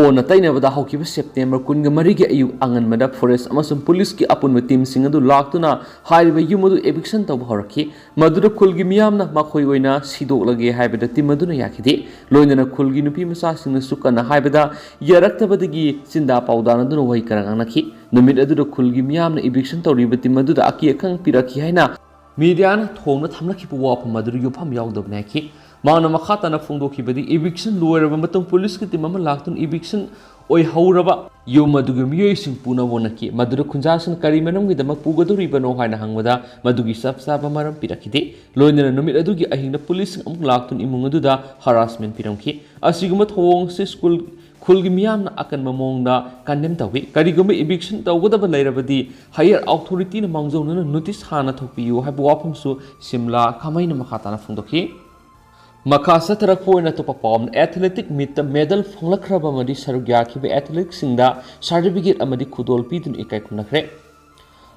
ꯑꯣꯟꯅ ꯇꯩꯅꯕꯗ ꯍꯧꯈꯤꯕ September ꯀꯨꯟꯒ ꯃꯔꯤꯒꯤ ꯑꯌꯨꯛ ꯑꯉꯟꯕꯗ forest ꯑꯃꯁꯨꯡ policeꯀꯤ ꯑꯄꯨꯟꯕ teamꯁꯤꯡ ꯑꯗꯨ ꯂꯥꯛꯇꯨꯅ ꯍꯥꯏꯔꯤꯕ ꯌꯨꯝ ꯑꯗꯨ eviction ꯇꯧꯕ ꯍꯧꯔꯛꯈꯤ꯫ ꯃꯗꯨꯗ ꯈꯨꯜꯒꯤ ꯃꯤꯌꯥꯝꯅ ꯃꯈꯣꯏ ꯑꯣꯏꯅ ꯁꯤꯗꯣꯛꯂꯒꯦ ꯍꯥꯏꯕꯗ team ꯑꯗꯨꯅ ꯌꯥꯈꯤꯗꯦ꯫ ꯂꯣꯏꯅꯅ ꯈꯨꯜꯒꯤ ꯅꯨꯄꯤ ꯃꯆꯥꯁꯤꯡꯅꯁꯨ ꯀꯟꯅ ꯍꯥꯏꯕꯗ ꯌꯥꯔꯛꯇꯕꯗꯒꯤ ꯆꯤꯟꯗꯥ ꯄꯥꯎꯗꯥꯅꯗꯨꯅ ꯋꯥꯍꯩ ꯈꯔ ꯉꯥꯡꯅꯈꯤ꯫ ꯅꯨꯃꯤꯠ ꯑꯗꯨꯗ ꯈꯨꯜꯒꯤ ꯃꯤꯌꯥꯝꯅ eviction ꯇꯧꯔꯤꯕ team ꯑꯗꯨꯗ ꯑꯀꯤ ꯑꯈꯪ ꯄꯤꯔꯛꯈꯤ ꯍꯥꯏꯅ media ꯅ ꯊꯣꯡꯅ ꯊꯝꯂꯛꯈꯤꯕ ꯋꯥꯐꯝ ꯑꯗꯨꯗ ꯌꯨꯝꯐꯝ ꯌꯥꯎꯗꯕꯅꯤ ꯍꯥꯏꯈꯤ꯫ ꯃꯍꯥꯛꯅ ꯃꯈꯥ ꯇꯥꯅ ꯐꯣꯡꯗꯣꯛꯈꯤꯕꯗꯤ, eviction ꯂꯣꯏꯔꯕ ꯃꯇꯨꯡ policeꯀꯤ team ꯑꯃ ꯂꯥꯛꯇꯨꯅ eviction ꯑꯣꯏꯍꯧꯔꯕ ꯌꯨꯝ ꯑꯗꯨꯒꯤ ꯃꯤꯑꯣꯏꯁꯤꯡ ꯄꯨꯅꯕ ꯍꯣꯠꯅꯈꯤ꯫ ꯃꯗꯨꯗ ꯈꯨꯟꯖꯥꯁꯤꯡꯅ ꯀꯔꯤ ꯃꯔꯝꯒꯤꯗꯃꯛ ꯄꯨꯒꯗꯧꯔꯤꯕꯅꯣ ꯍꯥꯏꯅ ꯍꯪꯕꯗ, ꯃꯗꯨꯒꯤ ꯆꯞ ꯆꯥꯕ ꯃꯔꯝ ꯄꯤꯔꯛꯈꯤꯗꯦ꯫ ꯂꯣꯏꯅꯅ ꯅꯨꯃꯤꯠ ꯑꯗꯨꯒꯤ ꯑꯍꯤꯡꯗ policeꯁꯤꯡ ꯑꯃꯨꯛ ꯂꯥꯛꯇꯨꯅ ꯏꯃꯨꯡ ꯑꯗꯨꯗ harassment ꯄꯤꯔꯝꯈꯤ꯫ ꯑꯁꯤꯒꯨꯝꯕ ꯊꯧꯑꯣꯡ ꯑꯁꯤ ꯁ꯭ꯀꯨꯜ, ꯈꯨꯜꯒꯤ ꯃꯤꯌꯥꯝꯅ ꯑꯀꯟꯕ ꯃꯑꯣꯡꯗ condemn ꯇꯧꯏ꯫ ꯀꯔꯤꯒꯨꯝꯕ eviction ꯇꯧꯒꯗꯕ ꯂꯩꯔꯕꯗꯤ higher authority ꯅ ꯃꯥꯡꯖꯧꯅꯅ notice ꯍꯥꯟꯅ ꯊꯣꯛꯄꯤꯌꯨ ꯍꯥꯏꯕ ꯋꯥꯐꯝꯁꯨ ꯁꯤꯝꯂꯥ ꯈꯥꯃꯩꯅ ꯃꯈꯥ ꯇꯥꯅ ꯐꯣꯡꯗꯣꯛꯈꯤ꯫ ꯃꯈꯥ ꯆꯠꯊꯔꯛꯄ ꯑꯣꯏꯅ ꯑꯇꯣꯞꯄ ꯄꯥꯎ ꯑꯃꯅ, athletic meet ꯇ medal ꯐꯪꯂꯛꯈ꯭ꯔꯕ ꯑꯃꯗꯤ ꯁꯔꯨꯛ ꯌꯥꯈꯤꯕ athletic ꯁꯤꯡꯗ certificate ꯑꯃꯗꯤ ꯈꯨꯗꯣꯜ ꯄꯤꯗꯨꯅ ꯏꯀꯥꯏ ꯈꯨꯝꯅꯈ꯭ꯔꯦ꯫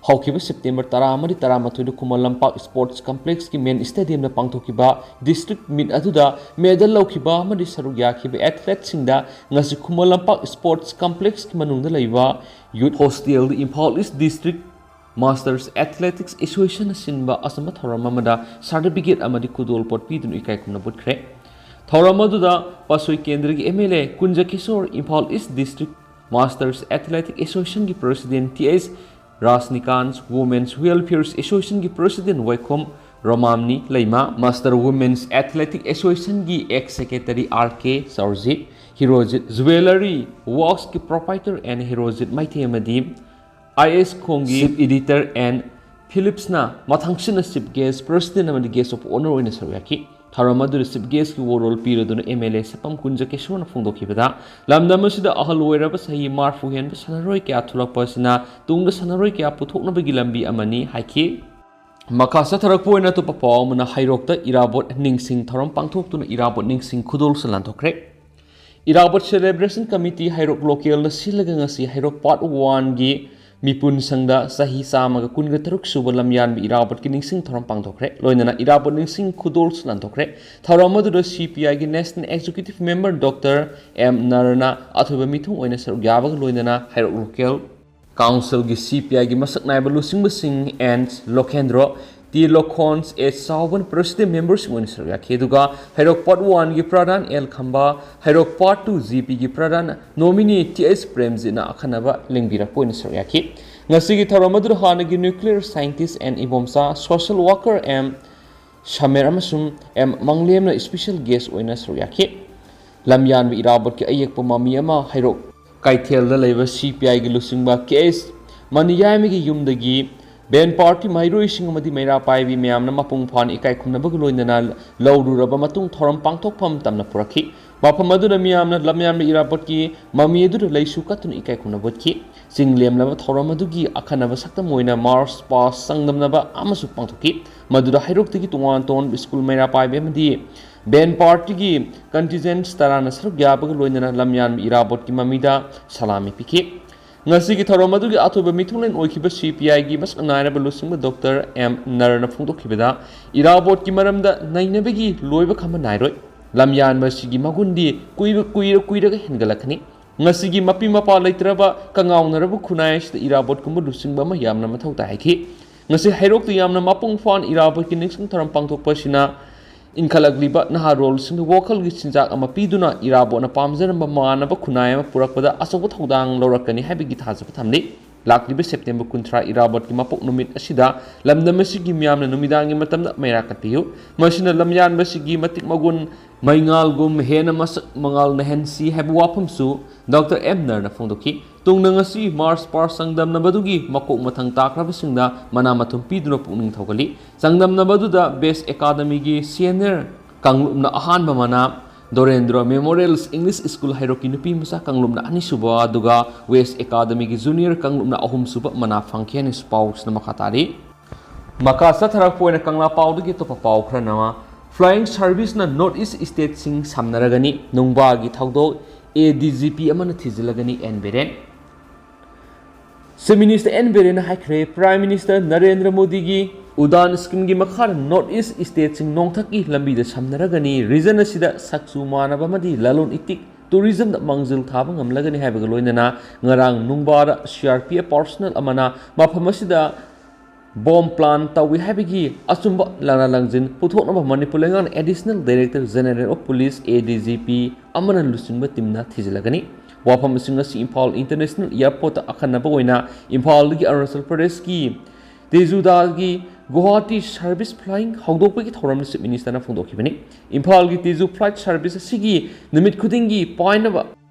ꯍꯧꯈꯤꯕ September ꯇꯔꯥ ꯑꯃꯗꯤ ꯇꯔꯥꯃꯥꯊꯣꯏꯗ ꯈꯨꯃꯟ ꯂꯝꯄꯥꯛ sports complex ꯀꯤ main stadium ꯗ ꯄꯥꯡꯊꯣꯛꯈꯤꯕ district meet ꯑꯗꯨꯗ medal ꯂꯧꯈꯤꯕ ꯑꯃꯗꯤ ꯁꯔꯨꯛ ꯌꯥꯈꯤꯕ athlete ꯁꯤꯡꯗ ꯉꯁꯤ ꯈꯨꯃꯟ ꯂꯝꯄꯥꯛ sports complex ꯀꯤ ꯃꯅꯨꯡꯗ ꯂꯩꯕ youth hostel ꯗ Imphal East District Masters Athletics Association ꯅ ꯁꯤꯟꯕ ꯑꯆꯝꯕ ꯊꯧꯔꯝ ꯑꯃꯗ certificate ꯑꯃꯗꯤ ꯈꯨꯗꯣꯜꯄꯣꯠ ꯄꯤꯗꯨꯅ ꯏꯀꯥꯏ ꯈꯨꯝꯅꯕ ꯎꯠꯈ꯭ꯔꯦ꯫ ꯊꯧꯔꯝ ꯑꯗꯨꯗ ꯄꯥꯠꯁꯣꯏ ꯀꯦꯟꯗ꯭ꯔꯒꯤ M L A ꯀꯨꯟꯖ Kishore, Imphal East District Masters Athletic Association ꯒꯤ president T H ꯔꯥꯖꯅꯤꯀꯥꯟ, Women's Welfare Association ꯒꯤ president ꯋꯥꯏꯈꯣꯝ ꯔꯣꯃꯥꯝꯅꯤ ꯂꯩꯃ, Master Women's Athletic Association ꯒꯤ ex secretary R K ꯆꯥꯎꯔꯖꯤꯠ, ꯍꯤꯔꯣꯖꯤꯠ Jewellery Works ꯀꯤ proprietor and ꯍꯤꯔꯣꯖꯤꯠ ꯃꯩꯇꯩ ꯑꯃꯗꯤ I S ꯈꯣꯡꯒꯤ chief editor and Philips ꯅ ꯃꯊꯪꯁꯤꯠꯅ chief guest, president ꯑꯃꯗꯤ guest of honour ꯑꯣꯏꯅ ꯁꯔꯨꯛ ꯌꯥꯈꯤ꯫ ꯊꯧꯔꯝ ꯑꯗꯨꯗ chief guest ꯀꯤ ꯋꯥꯔꯣꯜ ꯄꯤꯔꯗꯨꯅ M L A ꯁꯛꯄꯝ ꯀꯨꯟꯖ ꯀꯤꯁꯣꯔꯅ ꯐꯣꯡꯗꯣꯛꯈꯤꯕꯗ, ꯂꯝꯗꯝ ꯑꯁꯤꯗ ꯑꯍꯜ ꯑꯣꯏꯔꯕ ꯆꯍꯤ ꯃꯔꯐꯨ ꯍꯦꯟꯕ ꯁꯥꯟꯅꯔꯣꯏ ꯀꯌꯥ ꯊꯣꯛꯂꯛꯄ ꯑꯁꯤꯅ ꯇꯨꯡꯗ ꯁꯥꯟꯅꯔꯣꯏ ꯀꯌꯥ ꯄꯨꯊꯣꯛꯅꯕꯒꯤ ꯂꯝꯕꯤ ꯑꯃꯅꯤ ꯍꯥꯏꯈꯤ꯫ ꯃꯈꯥ ꯆꯠꯊꯔꯛꯄ ꯑꯣꯏꯅ ꯑꯇꯣꯞꯄ ꯄꯥꯎ ꯑꯃꯅ, ꯍꯩꯔꯣꯛꯇ ꯏꯔꯥꯕꯣꯠ ꯅꯤꯡꯁꯤꯡ ꯊꯧꯔꯝ ꯄꯥꯡꯊꯣꯛꯇꯨꯅ ꯏꯔꯥꯕꯣꯠ ꯅꯤꯡꯁꯤꯡ ꯈꯨꯗꯣꯜꯁꯨ ꯂꯥꯟꯊꯣꯛꯈ꯭ꯔꯦ꯫ ꯏꯔꯥꯕꯣꯠ Celebration Committee ꯍꯩꯔꯣꯛ Localꯅ ꯁꯤꯜꯂꯒ ꯉꯁꯤ ꯍꯩꯔꯣꯛ Part Oneꯒꯤ ꯃꯤꯄꯨꯟ ꯁꯪꯗ ꯆꯍꯤ ꯆꯥꯝꯃꯒ ꯀꯨꯟꯒ ꯇꯔꯨꯛ ꯁꯨꯕ ꯂꯝꯌꯥꯟꯕ ꯏꯔꯥꯕꯣꯠꯀꯤ ꯅꯤꯡꯁꯤꯡ ꯊꯧꯔꯝ ꯄꯥꯡꯊꯣꯛꯈ꯭ꯔꯦ꯫ ꯂꯣꯏꯅꯅ ꯏꯔꯥꯕꯣꯠ ꯅꯤꯡꯁꯤꯡ ꯈꯨꯗꯣꯜꯁꯨ ꯂꯥꯟꯊꯣꯛꯈ꯭ꯔꯦ꯫ ꯊꯧꯔꯝ ꯑꯗꯨꯗ CPIꯒꯤ National Executive Member Doctor M ꯅꯔꯅ ꯑꯊꯣꯏꯕ ꯃꯤꯊꯨꯡ ꯑꯣꯏꯅ ꯁꯔꯨꯛ ꯌꯥꯕꯒ ꯂꯣꯏꯅꯅ ꯍꯩꯔꯣꯛ Local Councilꯒꯤ CPIꯒꯤ ꯃꯁꯛ ꯅꯥꯏꯕ ꯂꯨꯆꯤꯡꯕꯁꯤꯡ N ꯂꯣꯀꯦꯟꯗ꯭ꯔꯣ, T ꯂꯣꯈꯣꯟ, H ꯆꯥꯎꯕꯟ President Memberꯁꯤꯡ ꯑꯣꯏꯅ ꯁꯔꯨꯛ ꯌꯥꯈꯤ꯫ ꯑꯗꯨꯒ ꯍꯩꯔꯣꯛ Part Oneꯒꯤ ꯄ꯭ꯔꯙꯥꯟ L ꯈꯝꯕ, ꯍꯩꯔꯣꯛ Part Two GPꯒꯤ ꯄ꯭ꯔꯙꯥꯟ nominee Th ꯄ꯭ꯔꯦꯝꯖꯤꯠꯅ ꯑꯈꯟꯅꯕ ꯂꯦꯡꯕꯤꯔꯛꯄ ꯑꯣꯏꯅ ꯁꯔꯨꯛ ꯌꯥꯈꯤ꯫ ꯉꯁꯤꯒꯤ ꯊꯧꯔꯝ ꯑꯗꯨꯗ ꯍꯥꯟꯅꯒꯤ Nuclear Scientist N Ibomcha, Social Worker M ꯁꯃꯦꯔ ꯑꯃꯁꯨꯡ M ꯃꯪꯂꯦꯝꯅ special guest ꯑꯣꯏꯅ ꯁꯔꯨꯛ ꯌꯥꯈꯤ꯫ ꯂꯝꯌꯥꯟꯕ ꯏꯔꯥꯕꯣꯠꯀꯤ ꯑꯌꯦꯛꯄ ꯃꯃꯤ ꯑꯃ ꯍꯩꯔꯣꯛ ꯀꯩꯊꯦꯜꯗ ꯂꯩꯕ CPIꯒꯤ ꯂꯨꯆꯤꯡꯕ Kh ꯃꯅꯤꯌꯥꯏꯃꯒꯤ ꯌꯨꯝꯗꯒꯤ band party ꯃꯍꯩꯔꯣꯏꯁꯤꯡ ꯑꯃꯗꯤ ꯃꯩꯔꯥ ꯄꯥꯏꯕꯤ ꯃꯌꯥꯝꯅ ꯃꯄꯨꯡ ꯐꯥꯅ ꯏꯀꯥꯏ ꯈꯨꯝꯅꯕꯒ ꯂꯣꯏꯅꯅ ꯂꯧꯔꯨꯔꯕ ꯃꯇꯨꯡ ꯊꯧꯔꯝ ꯄꯥꯡꯊꯣꯛꯐꯝ ꯇꯝꯅ ꯄꯨꯔꯛꯈꯤ꯫ ꯃꯐꯝ ꯑꯗꯨꯗ ꯃꯤꯌꯥꯝꯅ ꯂꯝꯌꯥꯟꯕ ꯏꯔꯥꯕꯣꯠꯀꯤ ꯃꯃꯤ ꯑꯗꯨꯗ ꯂꯩꯁꯨ ꯀꯠꯇꯨꯅ ꯏꯀꯥꯏ ꯈꯨꯝꯅꯕ ꯎꯠꯈꯤ꯫ ꯆꯤꯡ ꯂꯦꯝꯂꯕ ꯊꯧꯔꯝ ꯑꯗꯨꯒꯤ ꯑꯈꯟꯅꯕ ꯁꯛꯇꯝ ꯑꯣꯏꯅ March Past ꯆꯥꯡꯗꯝꯅꯕ ꯑꯃꯁꯨ ꯄꯥꯡꯊꯣꯛꯈꯤ꯫ ꯃꯗꯨꯗ ꯍꯩꯔꯣꯛꯇꯒꯤ ꯇꯣꯉꯥꯟ ꯇꯣꯉꯥꯟꯕ school ꯃꯩꯔꯥ ꯄꯥꯏꯕꯤ ꯑꯃꯗꯤ band partyꯒꯤ contingents ꯇꯔꯥꯅ ꯁꯔꯨꯛ ꯌꯥꯕꯒ ꯂꯣꯏꯅꯅ ꯂꯝꯌꯥꯟꯕ ꯏꯔꯥꯕꯣꯠꯀꯤ ꯃꯃꯤꯗ ꯁꯂꯥꯃꯤ ꯄꯤꯈꯤ꯫ ꯉꯁꯤꯒꯤ ꯊꯧꯔꯝ ꯑꯗꯨꯒꯤ ꯑꯊꯣꯏꯕ ꯃꯤꯊꯨꯡꯂꯦꯟ ꯑꯣꯏꯈꯤꯕ CPIꯒꯤ ꯃꯁꯛ ꯅꯥꯏꯔꯕ ꯂꯨꯆꯤꯡꯕ Doctor M ꯅꯔꯅ ꯐꯣꯡꯗꯣꯛꯈꯤꯕꯗ, ꯏꯔꯥꯕꯣꯠꯀꯤ ꯃꯔꯝꯗ ꯅꯩꯅꯕꯒꯤ ꯂꯣꯏꯕ ꯈꯝꯕ ꯅꯥꯏꯔꯣꯏ꯫ ꯂꯝꯌꯥꯟꯕ ꯑꯁꯤꯒꯤ ꯃꯒꯨꯟꯗꯤ ꯀꯨꯏꯕ ꯀꯨꯏꯔ ꯀꯨꯏꯔꯒ ꯍꯦꯟꯒꯠꯂꯛꯀꯅꯤ꯫ ꯉꯁꯤꯒꯤ ꯃꯄꯤ ꯃꯄꯥ ꯂꯩꯇ꯭ꯔꯕ ꯀꯉꯥꯎꯅꯔꯕ ꯈꯨꯟꯅꯥꯏ ꯑꯁꯤꯗ ꯏꯔꯥꯕꯣꯠꯀꯨꯝꯕ ꯂꯨꯆꯤꯡꯕ ꯑꯃ ꯌꯥꯝꯅ ꯃꯊꯧ ꯇꯥꯏ ꯍꯥꯏꯈꯤ꯫ ꯉꯁꯤ ꯍꯩꯔꯣꯛꯇ ꯌꯥꯝꯅ ꯃꯄꯨꯡ ꯐꯥꯅ ꯏꯔꯥꯕꯣꯠꯀꯤ ꯅꯤꯡꯁꯤꯡ ꯊꯧꯔꯝ ꯄꯥꯡꯊꯣꯛꯄ ꯑꯁꯤꯅ ꯏꯟꯈꯠꯂꯛꯂꯤꯕ ꯅꯍꯥꯔꯣꯜꯁꯤꯡꯗ ꯋꯥꯈꯜꯒꯤ ꯆꯤꯟꯖꯥꯛ ꯑꯃ ꯄꯤꯗꯨꯅ ꯏꯔꯥꯕꯣꯠꯅ ꯄꯥꯝꯖꯔꯝꯕ ꯃꯥꯟꯅꯕ ꯈꯨꯟꯅꯥꯏ ꯑꯃ ꯄꯨꯔꯛꯄꯗ ꯑꯆꯧꯕ ꯊꯧꯗꯥꯡ ꯂꯧꯔꯛꯀꯅꯤ ꯍꯥꯏꯕꯒꯤ ꯊꯥꯖꯕ ꯊꯝꯂꯤ꯫ ꯂꯥꯛꯂꯤꯕ September ꯀꯨꯟꯊ꯭ꯔꯥ ꯏꯔꯥꯕꯣꯠꯀꯤ ꯃꯄꯣꯛ ꯅꯨꯃꯤꯠ ꯑꯁꯤꯗ ꯂꯝꯗꯝ ꯑꯁꯤꯒꯤ ꯃꯤꯌꯥꯝꯅ ꯅꯨꯃꯤꯗꯥꯡꯒꯤ ꯃꯇꯝꯗ ꯃꯩꯔꯥ ꯀꯠꯄꯤꯌꯨ꯫ ꯃꯁꯤꯅ ꯂꯝꯌꯥꯟꯕ ꯑꯁꯤꯒꯤ ꯃꯇꯤꯛ ꯃꯒꯨꯟ ꯃꯩꯉꯥꯜꯒꯨꯝ ꯍꯦꯟꯅ ꯃꯁꯛ ꯃꯉꯥꯜ ꯅꯥꯏꯍꯟꯁꯤ ꯍꯥꯏꯕ ꯋꯥꯐꯝꯁꯨ Doctor M ꯅꯔꯅ ꯐꯣꯡꯗꯣꯛꯈꯤ꯫ ꯇꯨꯡꯗ ꯉꯁꯤ March Past ꯆꯥꯡꯗꯝꯅꯕꯗꯨꯒꯤ ꯃꯀꯣꯛ ꯃꯊꯪ ꯇꯥꯈ꯭ꯔꯕꯁꯤꯡꯗ ꯃꯅꯥ ꯃꯊꯨꯝ ꯄꯤꯗꯨꯅ ꯄꯨꯛꯅꯤꯡ ꯊꯧꯒꯠꯂꯤ꯫ ꯆꯥꯡꯗꯝꯅꯕꯗꯨꯗ Best Academyꯒꯤ senior ꯀꯥꯡꯂꯨꯞꯅ ꯑꯍꯥꯟꯕ ꯃꯅꯥ, ꯗꯣꯔꯦꯟꯗ꯭ꯔ Memorial English School ꯍꯩꯔꯣꯛꯀꯤ ꯅꯨꯄꯤ ꯃꯆꯥ ꯀꯥꯡꯂꯨꯞꯅ ꯑꯅꯤꯁꯨꯕ, ꯑꯗꯨꯒ West Academyꯒꯤ junior ꯀꯥꯡꯂꯨꯞꯅ ꯑꯍꯨꯝꯁꯨꯕ ꯃꯅꯥ ꯐꯪꯈꯤ ꯍꯥꯏꯅꯁꯨ ꯄꯥꯎꯁꯤꯅ ꯃꯈꯥ ꯇꯥꯔꯤ꯫ ꯃꯈꯥ ꯆꯠꯊꯔꯛꯄ ꯑꯣꯏꯅ ꯀꯪꯂꯥ ꯄꯥꯎꯗꯒꯤ ꯑꯇꯣꯞꯄ ꯄꯥꯎ ꯈꯔꯅ Flying Service ꯅ North East State ꯁꯤꯡ ꯁꯝꯅꯔꯒꯅꯤ꯫ ꯅꯨꯡꯕꯥꯒꯤ ꯊꯧꯗꯣꯛ A D G P ꯑꯃꯅ ꯊꯤꯖꯤꯜꯂꯒꯅꯤ, N Biren. Chief Minister N ꯕꯤꯔꯦꯟꯅ ꯍꯥꯏꯈ꯭ꯔꯦ, Prime Minister ꯅꯔꯦꯟꯗ꯭ꯔ ꯃꯣꯗꯤꯒꯤ ꯎꯗꯥꯟ scheme ꯒꯤ ꯃꯈꯥꯗ North East State ꯁꯤꯡ ꯅꯣꯡꯊꯛꯀꯤ ꯂꯝꯕꯤꯗ ꯁꯝꯅꯔꯒꯅꯤ꯫ Region ꯑꯁꯤꯗ ꯁꯛꯆꯨ ꯃꯥꯟꯅꯕ ꯑꯃꯗꯤ ꯂꯂꯣꯟ ꯏꯇꯤꯛ, tourism ꯗ ꯃꯥꯡꯖꯤꯜ ꯊꯥꯕ ꯉꯝꯂꯒꯅꯤ ꯍꯥꯏꯕꯒ ꯂꯣꯏꯅꯅ ꯉꯔꯥꯡ ꯅꯨꯡꯕꯥꯗ C R P F personnel ꯑꯃꯅ ꯃꯐꯝ ꯑꯁꯤꯗ bomb plant ꯇꯧꯏ ꯍꯥꯏꯕꯒꯤ ꯑꯆꯨꯝꯕ ꯂꯥꯟꯅ ꯂꯪꯖꯤꯟ ꯄꯨꯊꯣꯛꯅꯕ ꯃꯅꯤꯄꯨꯔ ꯂꯩꯉꯥꯛꯅ Additional Director General of Police, A D G P, ꯑꯃꯅ ꯂꯨꯆꯤꯡꯕ team ꯅ ꯊꯤꯖꯤꯜꯂꯒꯅꯤ꯫ ꯋꯥꯐꯝꯁꯤꯡ ꯑꯁꯤ ꯏꯝꯐꯥꯜ International Airport ꯇ ꯑꯈꯟꯅꯕ ꯑꯣꯏꯅ ꯏꯝꯐꯥꯜꯗꯒꯤ ꯑꯔꯨꯅꯥꯆꯜ ꯄ꯭ꯔꯗꯦꯁꯀꯤ ꯇꯦꯖꯨꯗꯥꯒꯤ ꯒꯨꯋꯥꯍꯥꯇꯤ service flying ꯍꯧꯗꯣꯛꯄꯒꯤ ꯊꯧꯔꯝꯗ Chief Minister ꯅ ꯐꯣꯡꯗꯣꯛꯈꯤꯕꯅꯤ꯫ ꯏꯝꯐꯥꯜꯒꯤ ꯇꯦꯖꯨ flight service ꯑꯁꯤꯒꯤ ꯅꯨꯃꯤꯠ ꯈꯨꯗꯤꯡꯒꯤ ꯄꯥꯏꯅꯕ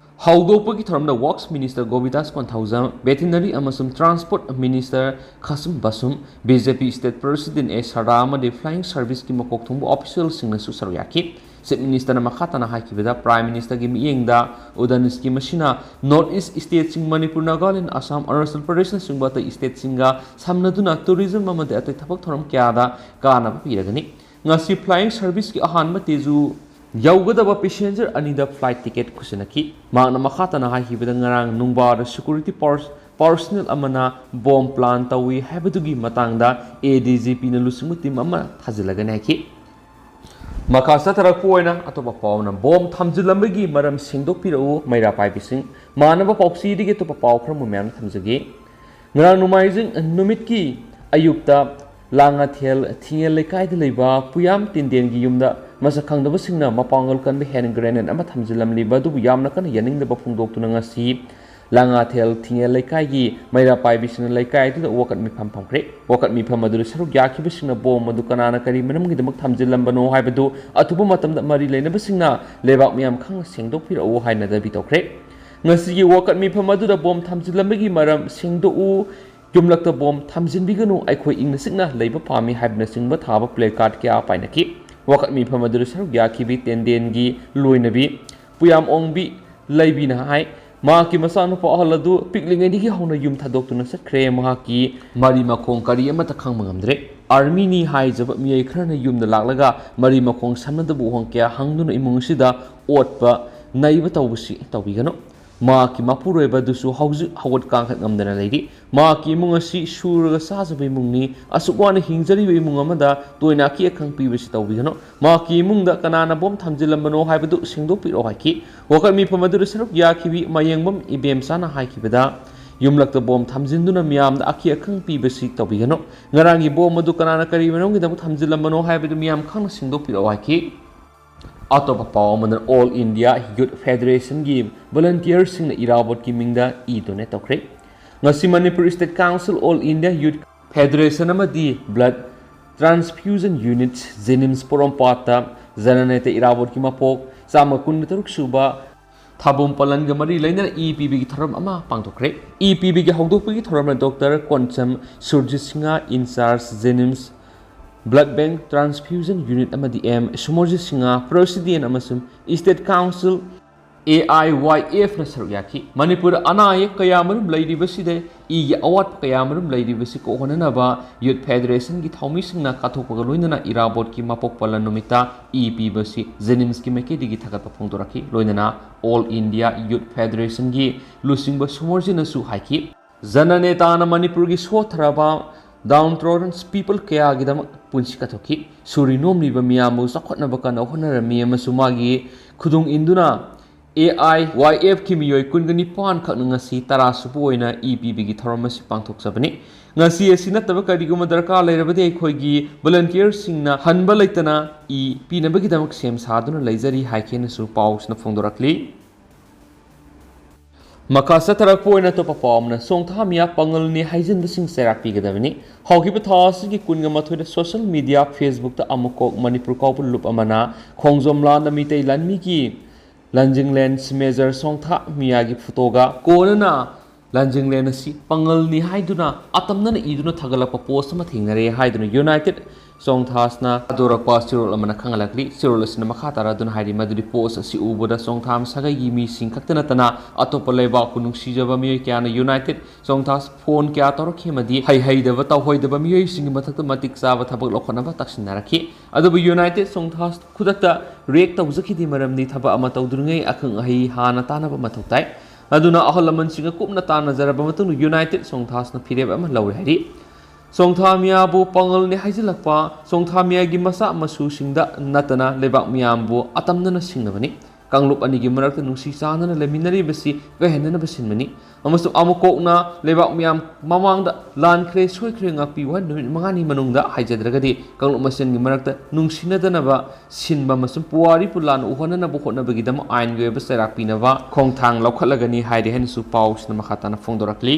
ꯍꯧꯗꯣꯛꯄꯒꯤ ꯊꯧꯔꯝꯗ Works Minister ꯒꯣꯕꯤꯟꯗꯥꯁ ꯄꯟꯊꯧꯖꯝ, Veterinary ꯑꯃꯁꯨꯡ Transport Minister ꯈꯥꯁꯨꯝ ꯕꯥꯁꯨꯝ, B J P State President ꯑꯦ ꯁꯔꯗꯥ ꯑꯃꯗꯤ Flying Service ꯀꯤ ꯃꯀꯣꯛ ꯊꯣꯡꯕ official ꯁꯤꯡꯅꯁꯨ ꯁꯔꯨꯛ ꯌꯥꯈꯤ꯫ Chief Minister ꯅ ꯃꯈꯥ ꯇꯥꯅ ꯍꯥꯏꯈꯤꯕꯗ, Prime Minister ꯒꯤ ꯃꯤꯠꯌꯦꯡꯗ ꯎꯗꯥꯟ scheme ꯑꯁꯤꯅ North East State ꯁꯤꯡ ꯃꯅꯤꯄꯨꯔ, ꯅꯥꯒꯥꯂꯦꯟ, ꯑꯁꯥꯝ, ꯑꯔꯨꯅꯥꯆꯜ ꯄ꯭ꯔꯗꯦꯁꯅꯆꯤꯡꯕ ꯑꯇꯩ state ꯁꯤꯡꯒ ꯁꯝꯅꯗꯨꯅ tourism ꯑꯃꯗꯤ ꯑꯇꯩ ꯊꯕꯛ ꯊꯧꯔꯝ ꯀꯌꯥꯗ ꯀꯥꯟꯅꯕ ꯄꯤꯔꯒꯅꯤ꯫ ꯉꯁꯤ Flying Service ꯀꯤ ꯑꯍꯥꯟꯕ ꯇꯦꯖꯨ ꯌꯧꯒꯗꯕ passenger ꯑꯅꯤꯗ flight ticket ꯈꯨꯠꯁꯤꯟꯅꯈꯤ꯫ ꯃꯍꯥꯛꯅ ꯃꯈꯥ ꯇꯥꯅ ꯍꯥꯏꯈꯤꯕꯗ, ꯉꯔꯥꯡ ꯅꯨꯡꯕꯥꯗ security per-, personnel ꯑꯃꯅ bomb plant ꯇꯧꯏ ꯍꯥꯏꯕꯗꯨꯒꯤ ꯃꯇꯥꯡꯗ A D G P ꯅ ꯂꯨꯆꯤꯡꯕ team ꯑꯃ ꯊꯥꯖꯤꯜꯂꯒꯅꯤ ꯍꯥꯏꯈꯤ꯫ ꯃꯈꯥ ꯆꯠꯊꯔꯛꯄ ꯑꯣꯏꯅ ꯑꯇꯣꯞꯄ ꯄꯥꯎꯅ, bomb ꯊꯝꯖꯤꯜꯂꯝꯕꯒꯤ ꯃꯔꯝ ꯁꯦꯡꯗꯣꯛꯄꯤꯔꯛꯎ ꯃꯩꯔꯥ ꯄꯥꯏꯕꯤꯁꯤꯡ꯫ ꯃꯥꯟꯅꯕ ꯄꯥꯎꯆꯦꯗꯒꯤ ꯑꯇꯣꯞꯄ ꯄꯥꯎ ꯈꯔ ꯑꯃꯨꯛ ꯃꯌꯥꯝ ꯊꯝꯖꯒꯦ꯫ ꯉꯔꯥꯡ ꯅꯣꯡꯃꯥꯏꯖꯤꯡ ꯅꯨꯃꯤꯠꯀꯤ ꯑꯌꯨꯛꯇ ꯂꯥꯡꯉꯥꯊꯦꯜ ꯊꯤꯡꯉꯦꯜ ꯂꯩꯀꯥꯏꯗ ꯂꯩꯕ ꯄꯨꯌꯥꯝ ꯇꯤꯟꯗꯦꯟꯒꯤ ꯌꯨꯝꯗ ꯃꯁꯛ ꯈꯪꯗꯕꯁꯤꯡꯅ ꯃꯄꯥꯡꯒꯜ ꯀꯟꯕ hand grenade ꯑꯃ ꯊꯝꯖꯤꯜꯂꯝꯂꯤꯕ ꯑꯗꯨꯕꯨ ꯌꯥꯝꯅ ꯀꯟꯅ ꯌꯥꯅꯤꯡꯗꯕ ꯐꯣꯡꯗꯣꯛꯇꯨꯅ ꯉꯁꯤ ꯂꯥꯡꯉꯥꯊꯦꯜ ꯊꯤꯡꯉꯦꯜ ꯂꯩꯀꯥꯏꯒꯤ ꯃꯩꯔꯥ ꯄꯥꯏꯕꯤꯁꯤꯡꯅ ꯂꯩꯀꯥꯏ ꯑꯗꯨꯗ ꯋꯥꯀꯠ ꯃꯤꯐꯝ ꯐꯝꯈ꯭ꯔꯦ꯫ ꯋꯥꯀꯠ ꯃꯤꯐꯝ ꯑꯗꯨꯗ ꯁꯔꯨꯛ ꯌꯥꯈꯤꯕꯁꯤꯡꯅ bomb ꯑꯗꯨ ꯀꯅꯥꯅ ꯀꯔꯤ ꯃꯔꯝꯒꯤꯗꯃꯛ ꯊꯝꯖꯤꯜꯂꯝꯕꯅꯣ ꯍꯥꯏꯕꯗꯨ ꯑꯊꯨꯕ ꯃꯇꯝꯗ ꯃꯔꯤ ꯂꯩꯅꯕꯁꯤꯡꯅ ꯂꯩꯕꯥꯛ ꯃꯤꯌꯥꯝ ꯈꯪꯅ ꯁꯦꯡꯗꯣꯛꯄꯤꯔꯛꯎ ꯍꯥꯏꯅ ꯗꯥꯕꯤ ꯇꯧꯈ꯭ꯔꯦ꯫ ꯉꯁꯤꯒꯤ ꯋꯥꯀꯠ ꯃꯤꯐꯝ ꯑꯗꯨꯗ bomb ꯊꯝꯖꯤꯜꯂꯝꯕꯒꯤ ꯃꯔꯝ ꯁꯦꯡꯗꯣꯛꯎ, ꯌꯨꯝꯂꯛꯇ bomb ꯊꯝꯖꯤꯟꯕꯤꯒꯅꯨ, ꯑꯩꯈꯣꯏ ꯏꯪꯅ ꯆꯤꯛꯅ ꯂꯩꯕ ꯄꯥꯝꯃꯤ ꯍꯥꯏꯕꯅꯆꯤꯡꯕ ꯊꯥꯕ placard ꯀꯌꯥ ꯄꯥꯏꯅꯈꯤ꯫ ꯋꯥꯀꯠ ꯃꯤꯐꯝ ꯑꯗꯨꯗ ꯁꯔꯨꯛ ꯌꯥꯈꯤꯕꯤ ꯇꯦꯟꯗꯦꯟꯒꯤ ꯂꯣꯏꯅꯕꯤ ꯄꯨꯌꯥꯝ ꯑꯣꯡꯕꯤ ꯂꯩꯕꯤꯅ ꯍꯥꯏ, ꯃꯍꯥꯛꯀꯤ ꯃꯆꯥꯅꯨꯄꯥ ꯑꯍꯜ ꯑꯗꯨ ꯄꯤꯛꯂꯤꯉꯩꯗꯒꯤ ꯍꯧꯅ ꯌꯨꯝ ꯊꯥꯗꯣꯛꯇꯨꯅ ꯆꯠꯈ꯭ꯔꯦ꯫ ꯃꯍꯥꯛꯀꯤ ꯃꯔꯤ ꯃꯈꯣꯡ ꯀꯔꯤ ꯑꯃꯠꯇ ꯈꯪꯕ ꯉꯝꯗ꯭ꯔꯦ꯫ ꯑꯥꯔꯃꯤꯅꯤ ꯍꯥꯏꯖꯕ ꯃꯤꯑꯣꯏ ꯈꯔꯅ ꯌꯨꯝꯗ ꯂꯥꯛꯂꯒ ꯃꯔꯤ ꯃꯈꯣꯡ ꯁꯝꯅꯗꯕ ꯋꯥꯍꯪ ꯀꯌꯥ ꯍꯪꯗꯨꯅ ꯏꯃꯨꯡ ꯑꯁꯤꯗ ꯑꯣꯠꯄ ꯅꯩꯕ ꯇꯧꯕꯁꯤ ꯇꯧꯕꯤꯒꯅꯨ꯫ ꯃꯍꯥꯛꯀꯤ ꯃꯄꯨꯔꯣꯏꯕ ꯑꯗꯨꯁꯨ ꯍꯧꯖꯤꯛ ꯍꯧꯒꯠ ꯀꯥꯡꯈꯠ ꯉꯝꯗꯅ ꯂꯩꯔꯤ꯫ ꯃꯍꯥꯛꯀꯤ ꯏꯃꯨꯡ ꯑꯁꯤ ꯁꯨꯔꯒ ꯆꯥꯖꯕ ꯏꯃꯨꯡꯅꯤ꯫ ꯑꯁꯨꯛ ꯋꯥꯅ ꯍꯤꯡꯖꯔꯤꯕ ꯏꯃꯨꯡ ꯑꯃꯗ ꯇꯣꯏꯅ ꯑꯀꯤ ꯑꯈꯪ ꯄꯤꯕꯁꯤ ꯇꯧꯕꯤꯒꯅꯨ꯫ ꯃꯍꯥꯛꯀꯤ ꯏꯃꯨꯡꯗ ꯀꯅꯥꯅ ꯕꯣꯝ ꯊꯝꯖꯤꯜꯂꯝꯕꯅꯣ ꯍꯥꯏꯕꯗꯨ ꯁꯦꯡꯗꯣꯛꯄꯤꯔꯛꯑꯣ ꯍꯥꯏꯈꯤ꯫ ꯋꯥꯀꯠ ꯃꯤꯐꯝ ꯑꯗꯨꯗ ꯁꯔꯨꯛ ꯌꯥꯈꯤꯕꯤ ꯃꯌꯦꯡꯕꯝ ꯏꯕꯦꯝꯆꯥꯅ ꯍꯥꯏꯈꯤꯕꯗ, ꯌꯨꯝꯂꯛꯇ ꯕꯣꯝ ꯊꯝꯖꯤꯟꯗꯨꯅ ꯃꯤꯌꯥꯝꯗ ꯑꯀꯤ ꯑꯈꯪ ꯄꯤꯕꯁꯤ ꯇꯧꯕꯤꯒꯅꯨ꯫ ꯉꯔꯥꯡꯒꯤ ꯕꯣꯝ ꯑꯗꯨ ꯀꯅꯥꯅ ꯀꯔꯤ ꯃꯔꯝꯒꯤꯗꯃꯛ ꯊꯝꯖꯤꯜꯂꯝꯕꯅꯣ ꯍꯥꯏꯕꯗꯨ ꯃꯤꯌꯥꯝ ꯈꯪꯅ ꯁꯦꯡꯗꯣꯛꯄꯤꯔꯛꯑꯣ ꯍꯥꯏꯈꯤ꯫ ꯑꯇꯣꯞꯄ ꯄꯥꯎ ꯑꯃꯗ, All India Youth Federationꯒꯤ volunteerꯁꯤꯡꯅ ꯏꯔꯥꯕꯣꯠꯀꯤ ꯃꯤꯡꯗ ꯏ donate ꯇꯧꯈ꯭ꯔꯦ꯫ ꯉꯁꯤ Manipur State Council, All India Youth Federation ꯑꯃꯗꯤ Blood Transfusion Unit, JNIMS ꯄꯣꯔꯣꯝꯄꯥꯠꯇ ꯖꯅꯅꯦꯇꯥ ꯏꯔꯥꯕꯣꯠꯀꯤ ꯃꯄꯣꯛ ꯆꯥꯝꯃ ꯀꯨꯟꯇꯔꯨꯛ ꯁꯨꯕ ꯊꯥꯕꯣꯝ ꯄꯥꯂꯟꯒ ꯃꯔꯤ ꯂꯩꯅꯅ ꯏ ꯄꯤꯕꯒꯤ ꯊꯧꯔꯝ ꯑꯃ ꯄꯥꯡꯊꯣꯛꯈ꯭ꯔꯦ꯫ ꯏ ꯄꯤꯕꯒꯤ ꯍꯧꯗꯣꯛꯄꯒꯤ ꯊꯧꯔꯝꯗ doctor Konsam Surjit Singh, in charge JNIMS Blood Bank Transfusion Unit ꯑꯃꯗꯤ ꯑꯦꯝ ꯁꯨꯃꯔꯖꯤꯠ ꯁꯤꯡꯍ, president ꯑꯃꯁꯨꯡ State Council, AIYFꯅ ꯁꯔꯨꯛ ꯌꯥꯈꯤ꯫ ꯃꯅꯤꯄꯨꯔꯗ ꯑꯅꯥ ꯑꯌꯦꯛ ꯀꯌꯥ ꯃꯔꯨꯝ ꯂꯩꯔꯤꯕꯁꯤꯗ ꯏꯒꯤ ꯑꯋꯥꯠꯄ ꯀꯌꯥ ꯃꯔꯨꯝ ꯂꯩꯔꯤꯕꯁꯤ ꯀꯣꯛꯍꯟꯅꯅꯕ Youth Federationꯒꯤ ꯊꯧꯃꯤꯁꯤꯡꯅ ꯀꯠꯊꯣꯛꯄꯒ ꯂꯣꯏꯅꯅ ꯏꯔꯥꯕꯣꯠꯀꯤ ꯃꯄꯣꯛ ꯄꯥꯂꯟ ꯅꯨꯃꯤꯠꯇ ꯏ ꯄꯤꯕꯁꯤ JNIMSꯀꯤ ꯃꯥꯏꯀꯩꯗꯒꯤ ꯊꯥꯒꯠꯄ ꯐꯣꯡꯗꯣꯔꯛꯈꯤ꯫ ꯂꯣꯏꯅꯅ All India Youth Federationꯒꯤ ꯂꯨꯆꯤꯡꯕ ꯁꯨꯃꯔꯖꯤꯠꯅꯁꯨ ꯍꯥꯏꯈꯤ, ꯖꯅꯅꯦꯇꯥꯅ ꯃꯅꯤꯄꯨꯔꯒꯤ ꯁꯣꯠꯊꯔꯕ downtrodden people ꯀꯌꯥꯒꯤꯗꯃꯛ ꯄꯨꯟꯁꯤ ꯀꯠꯊꯣꯛꯈꯤ꯫ ꯁꯨꯔꯤ ꯅꯣꯝꯂꯤꯕ ꯃꯤꯌꯥꯝꯕꯨ ꯆꯥꯎꯈꯠꯅꯕ ꯀꯟꯅ ꯍꯣꯠꯅꯔꯝꯃꯤ ꯑꯃꯁꯨꯡ ꯃꯥꯒꯤ ꯈꯨꯗꯨꯡ ꯏꯟꯗꯨꯅ AIYFꯀꯤ ꯃꯤꯑꯣꯏ ꯀꯨꯟꯒ ꯅꯤꯄꯥꯟ ꯈꯛꯅ ꯉꯁꯤ ꯇꯔꯥ ꯁꯨꯕ ꯑꯣꯏꯅ ꯏ ꯄꯤꯕꯒꯤ ꯊꯧꯔꯝ ꯑꯁꯤ ꯄꯥꯡꯊꯣꯛꯆꯕꯅꯤ꯫ ꯉꯁꯤ ꯑꯁꯤ ꯅꯠꯇꯕ ꯀꯔꯤꯒꯨꯝꯕ ꯗꯔꯀꯥꯔ ꯂꯩꯔꯕꯗꯤ ꯑꯩꯈꯣꯏꯒꯤ volunteerꯁꯤꯡꯅ ꯍꯟꯕ ꯂꯩꯇꯅ ꯏ ꯄꯤꯅꯕꯒꯤꯗꯃꯛ ꯁꯦꯝ ꯁꯥꯗꯨꯅ ꯂꯩꯖꯔꯤ ꯍꯥꯏꯈꯤꯅꯁꯨ ꯄꯥꯎꯁꯤꯅ ꯐꯣꯡꯗꯣꯔꯛꯂꯤ꯫ ꯃꯈꯥ ꯆꯠꯊꯔꯛꯄ ꯑꯣꯏꯅ ꯑꯇꯣꯞꯄ ꯄꯥꯎ ꯑꯃꯅ, ꯆꯣꯡꯊꯥ ꯃꯤꯌꯥ ꯄꯥꯉꯜꯅꯤ ꯍꯥꯏꯖꯤꯟꯕꯁꯤꯡ ꯆꯩꯔꯥꯛ ꯄꯤꯒꯗꯕꯅꯤ꯫ ꯍꯧꯈꯤꯕ ꯊꯥ ꯑꯁꯤꯒꯤ ꯀꯨꯟꯒ ꯃꯥꯊꯣꯏꯗ social media Facebookꯇ ꯑꯃꯨꯛ ꯀꯣꯛ ꯃꯅꯤꯄꯨꯔ ꯀꯥꯎꯕ ꯂꯨꯞ ꯑꯃꯅ ꯈꯣꯡꯖꯣꯝ ꯂꯥꯟꯗ ꯃꯤꯇꯩ ꯂꯥꯟꯃꯤꯒꯤ ꯂꯟꯖꯤꯡꯂꯦꯟ Major ꯆꯣꯡꯊꯥ ꯃꯤꯌꯥꯒꯤ photoꯒ ꯀꯣꯟꯅꯅ ꯂꯟꯖꯤꯡꯂꯦꯟ ꯑꯁꯤ ꯄꯥꯉꯜꯅꯤ ꯍꯥꯏꯗꯨꯅ ꯑꯇꯝꯅꯅ ꯏꯗꯨꯅ ꯊꯥꯒꯠꯂꯛꯄ post ꯑꯃ ꯊꯦꯡꯅꯔꯦ ꯍꯥꯏꯗꯨꯅ United ꯆꯣꯡꯊꯥꯁꯅ ꯊꯥꯗꯣꯔꯛꯄ ꯆꯦꯔꯣꯜ ꯑꯃꯅ ꯈꯪꯍꯜꯂꯛꯂꯤ꯫ ꯆꯦꯔꯣꯜ ꯑꯁꯤꯅ ꯃꯈꯥ ꯇꯥꯔꯗꯨꯅ ꯍꯥꯏꯔꯤ ꯃꯗꯨꯗꯤ post ꯑꯁꯤ ꯎꯕꯗ ꯆꯣꯡꯊꯥꯝ ꯁꯥꯒꯩꯒꯤ ꯃꯤꯁꯤꯡ ꯈꯛꯇ ꯅꯠꯇꯅ ꯑꯇꯣꯞꯄ ꯂꯩꯕꯥꯛꯄꯨ ꯅꯨꯡꯁꯤꯖꯕ ꯃꯤꯑꯣꯏ ꯀꯌꯥꯅ United ꯆꯣꯡꯊꯥꯁ phone ꯀꯌꯥ ꯇꯧꯔꯛꯈꯤ ꯑꯃꯗꯤ ꯍꯩꯍꯩꯗꯕ ꯇꯧꯍꯩꯗꯕ ꯃꯤꯑꯣꯏꯁꯤꯡꯒꯤ ꯃꯊꯛꯇ ꯃꯇꯤꯛ ꯆꯥꯕ ꯊꯕꯛ ꯂꯧꯈꯠꯅꯕ ꯇꯛꯁꯤꯟꯅꯔꯛꯈꯤ꯫ ꯑꯗꯨꯕꯨ United ꯆꯣꯡꯊꯥꯁ ꯈꯨꯗꯛꯇ react ꯇꯧꯖꯈꯤꯗꯦ, ꯃꯔꯝꯗꯤ ꯊꯕꯛ ꯑꯃ ꯇꯧꯗ꯭ꯔꯤꯉꯩ ꯑꯈꯪ ꯑꯍꯩ ꯍꯥꯟꯅ ꯇꯥꯟꯅꯕ ꯃꯊꯧ ꯇꯥꯏ꯫ ꯑꯗꯨꯅ ꯑꯍꯜ ꯂꯃꯟꯁꯤꯡꯒ ꯀꯨꯞꯅ ꯇꯥꯟꯅꯖꯔꯕ ꯃꯇꯨꯡꯗ United ꯆꯣꯡꯊꯥꯁꯅ ꯐꯤꯔꯦꯞ ꯑꯃ ꯂꯧꯔꯦ ꯍꯥꯏꯔꯤ꯫ ꯆꯣꯡꯊꯥ ꯃꯤꯌꯥꯕꯨ ꯄꯥꯉꯜꯅꯤ ꯍꯥꯏꯖꯤꯜꯂꯛꯄ, ꯆꯣꯡꯊꯥ ꯃꯤꯌꯥꯒꯤ ꯃꯆꯥ ꯃꯁꯨꯁꯤꯡꯗ ꯅꯠꯇꯅ ꯂꯩꯕꯥꯛ ꯃꯤꯌꯥꯝꯕꯨ ꯑꯇꯝꯅꯅ ꯁꯤꯡꯅꯕꯅꯤ꯫ ꯀꯥꯡꯂꯨꯞ ꯑꯅꯤꯒꯤ ꯃꯔꯛꯇ ꯅꯨꯡꯁꯤ ꯆꯥꯟꯅꯅ ꯂꯩꯃꯤꯟꯅꯔꯤꯕꯁꯤ ꯀꯥꯏꯍꯟꯅꯅꯕ ꯁꯤꯟꯕꯅꯤ꯫ ꯑꯃꯁꯨꯡ ꯑꯃꯨꯛ ꯀꯣꯛꯅ ꯂꯩꯕꯥꯛ ꯃꯤꯌꯥꯝ ꯃꯃꯥꯡꯗ ꯂꯥꯟꯈ꯭ꯔꯦ, ꯁꯣꯏꯈ꯭ꯔꯦ, ꯉꯥꯛꯄꯤꯌꯨ ꯍꯥꯏꯅ ꯅꯨꯃꯤꯠ ꯃꯉꯥꯅꯤ ꯃꯅꯨꯡꯗ ꯍꯥꯏꯖꯗ꯭ꯔꯒꯗꯤ ꯀꯥꯡꯂꯨꯞ ꯃꯁꯦꯟꯒꯤ ꯃꯔꯛꯇ ꯅꯨꯡꯁꯤꯅꯗꯅꯕ ꯁꯤꯟꯕ ꯑꯃꯁꯨꯡ ꯄꯨꯋꯥꯔꯤꯕꯨ ꯂꯥꯟꯅ ꯎꯍꯟꯅꯅꯕ ꯍꯣꯠꯅꯕꯒꯤꯗꯃꯛ ꯑꯥꯏꯟꯒꯤ ꯑꯣꯏꯕ ꯆꯩꯔꯥꯛ ꯄꯤꯅꯕ ꯈꯣꯡꯊꯥꯡ ꯂꯧꯈꯠꯂꯒꯅꯤ ꯍꯥꯏꯔꯤ ꯍꯥꯏꯅꯁꯨ ꯄꯥꯎꯁꯤꯅ ꯃꯈꯥ ꯇꯥꯅ ꯐꯣꯡꯗꯣꯔꯛꯂꯤ꯫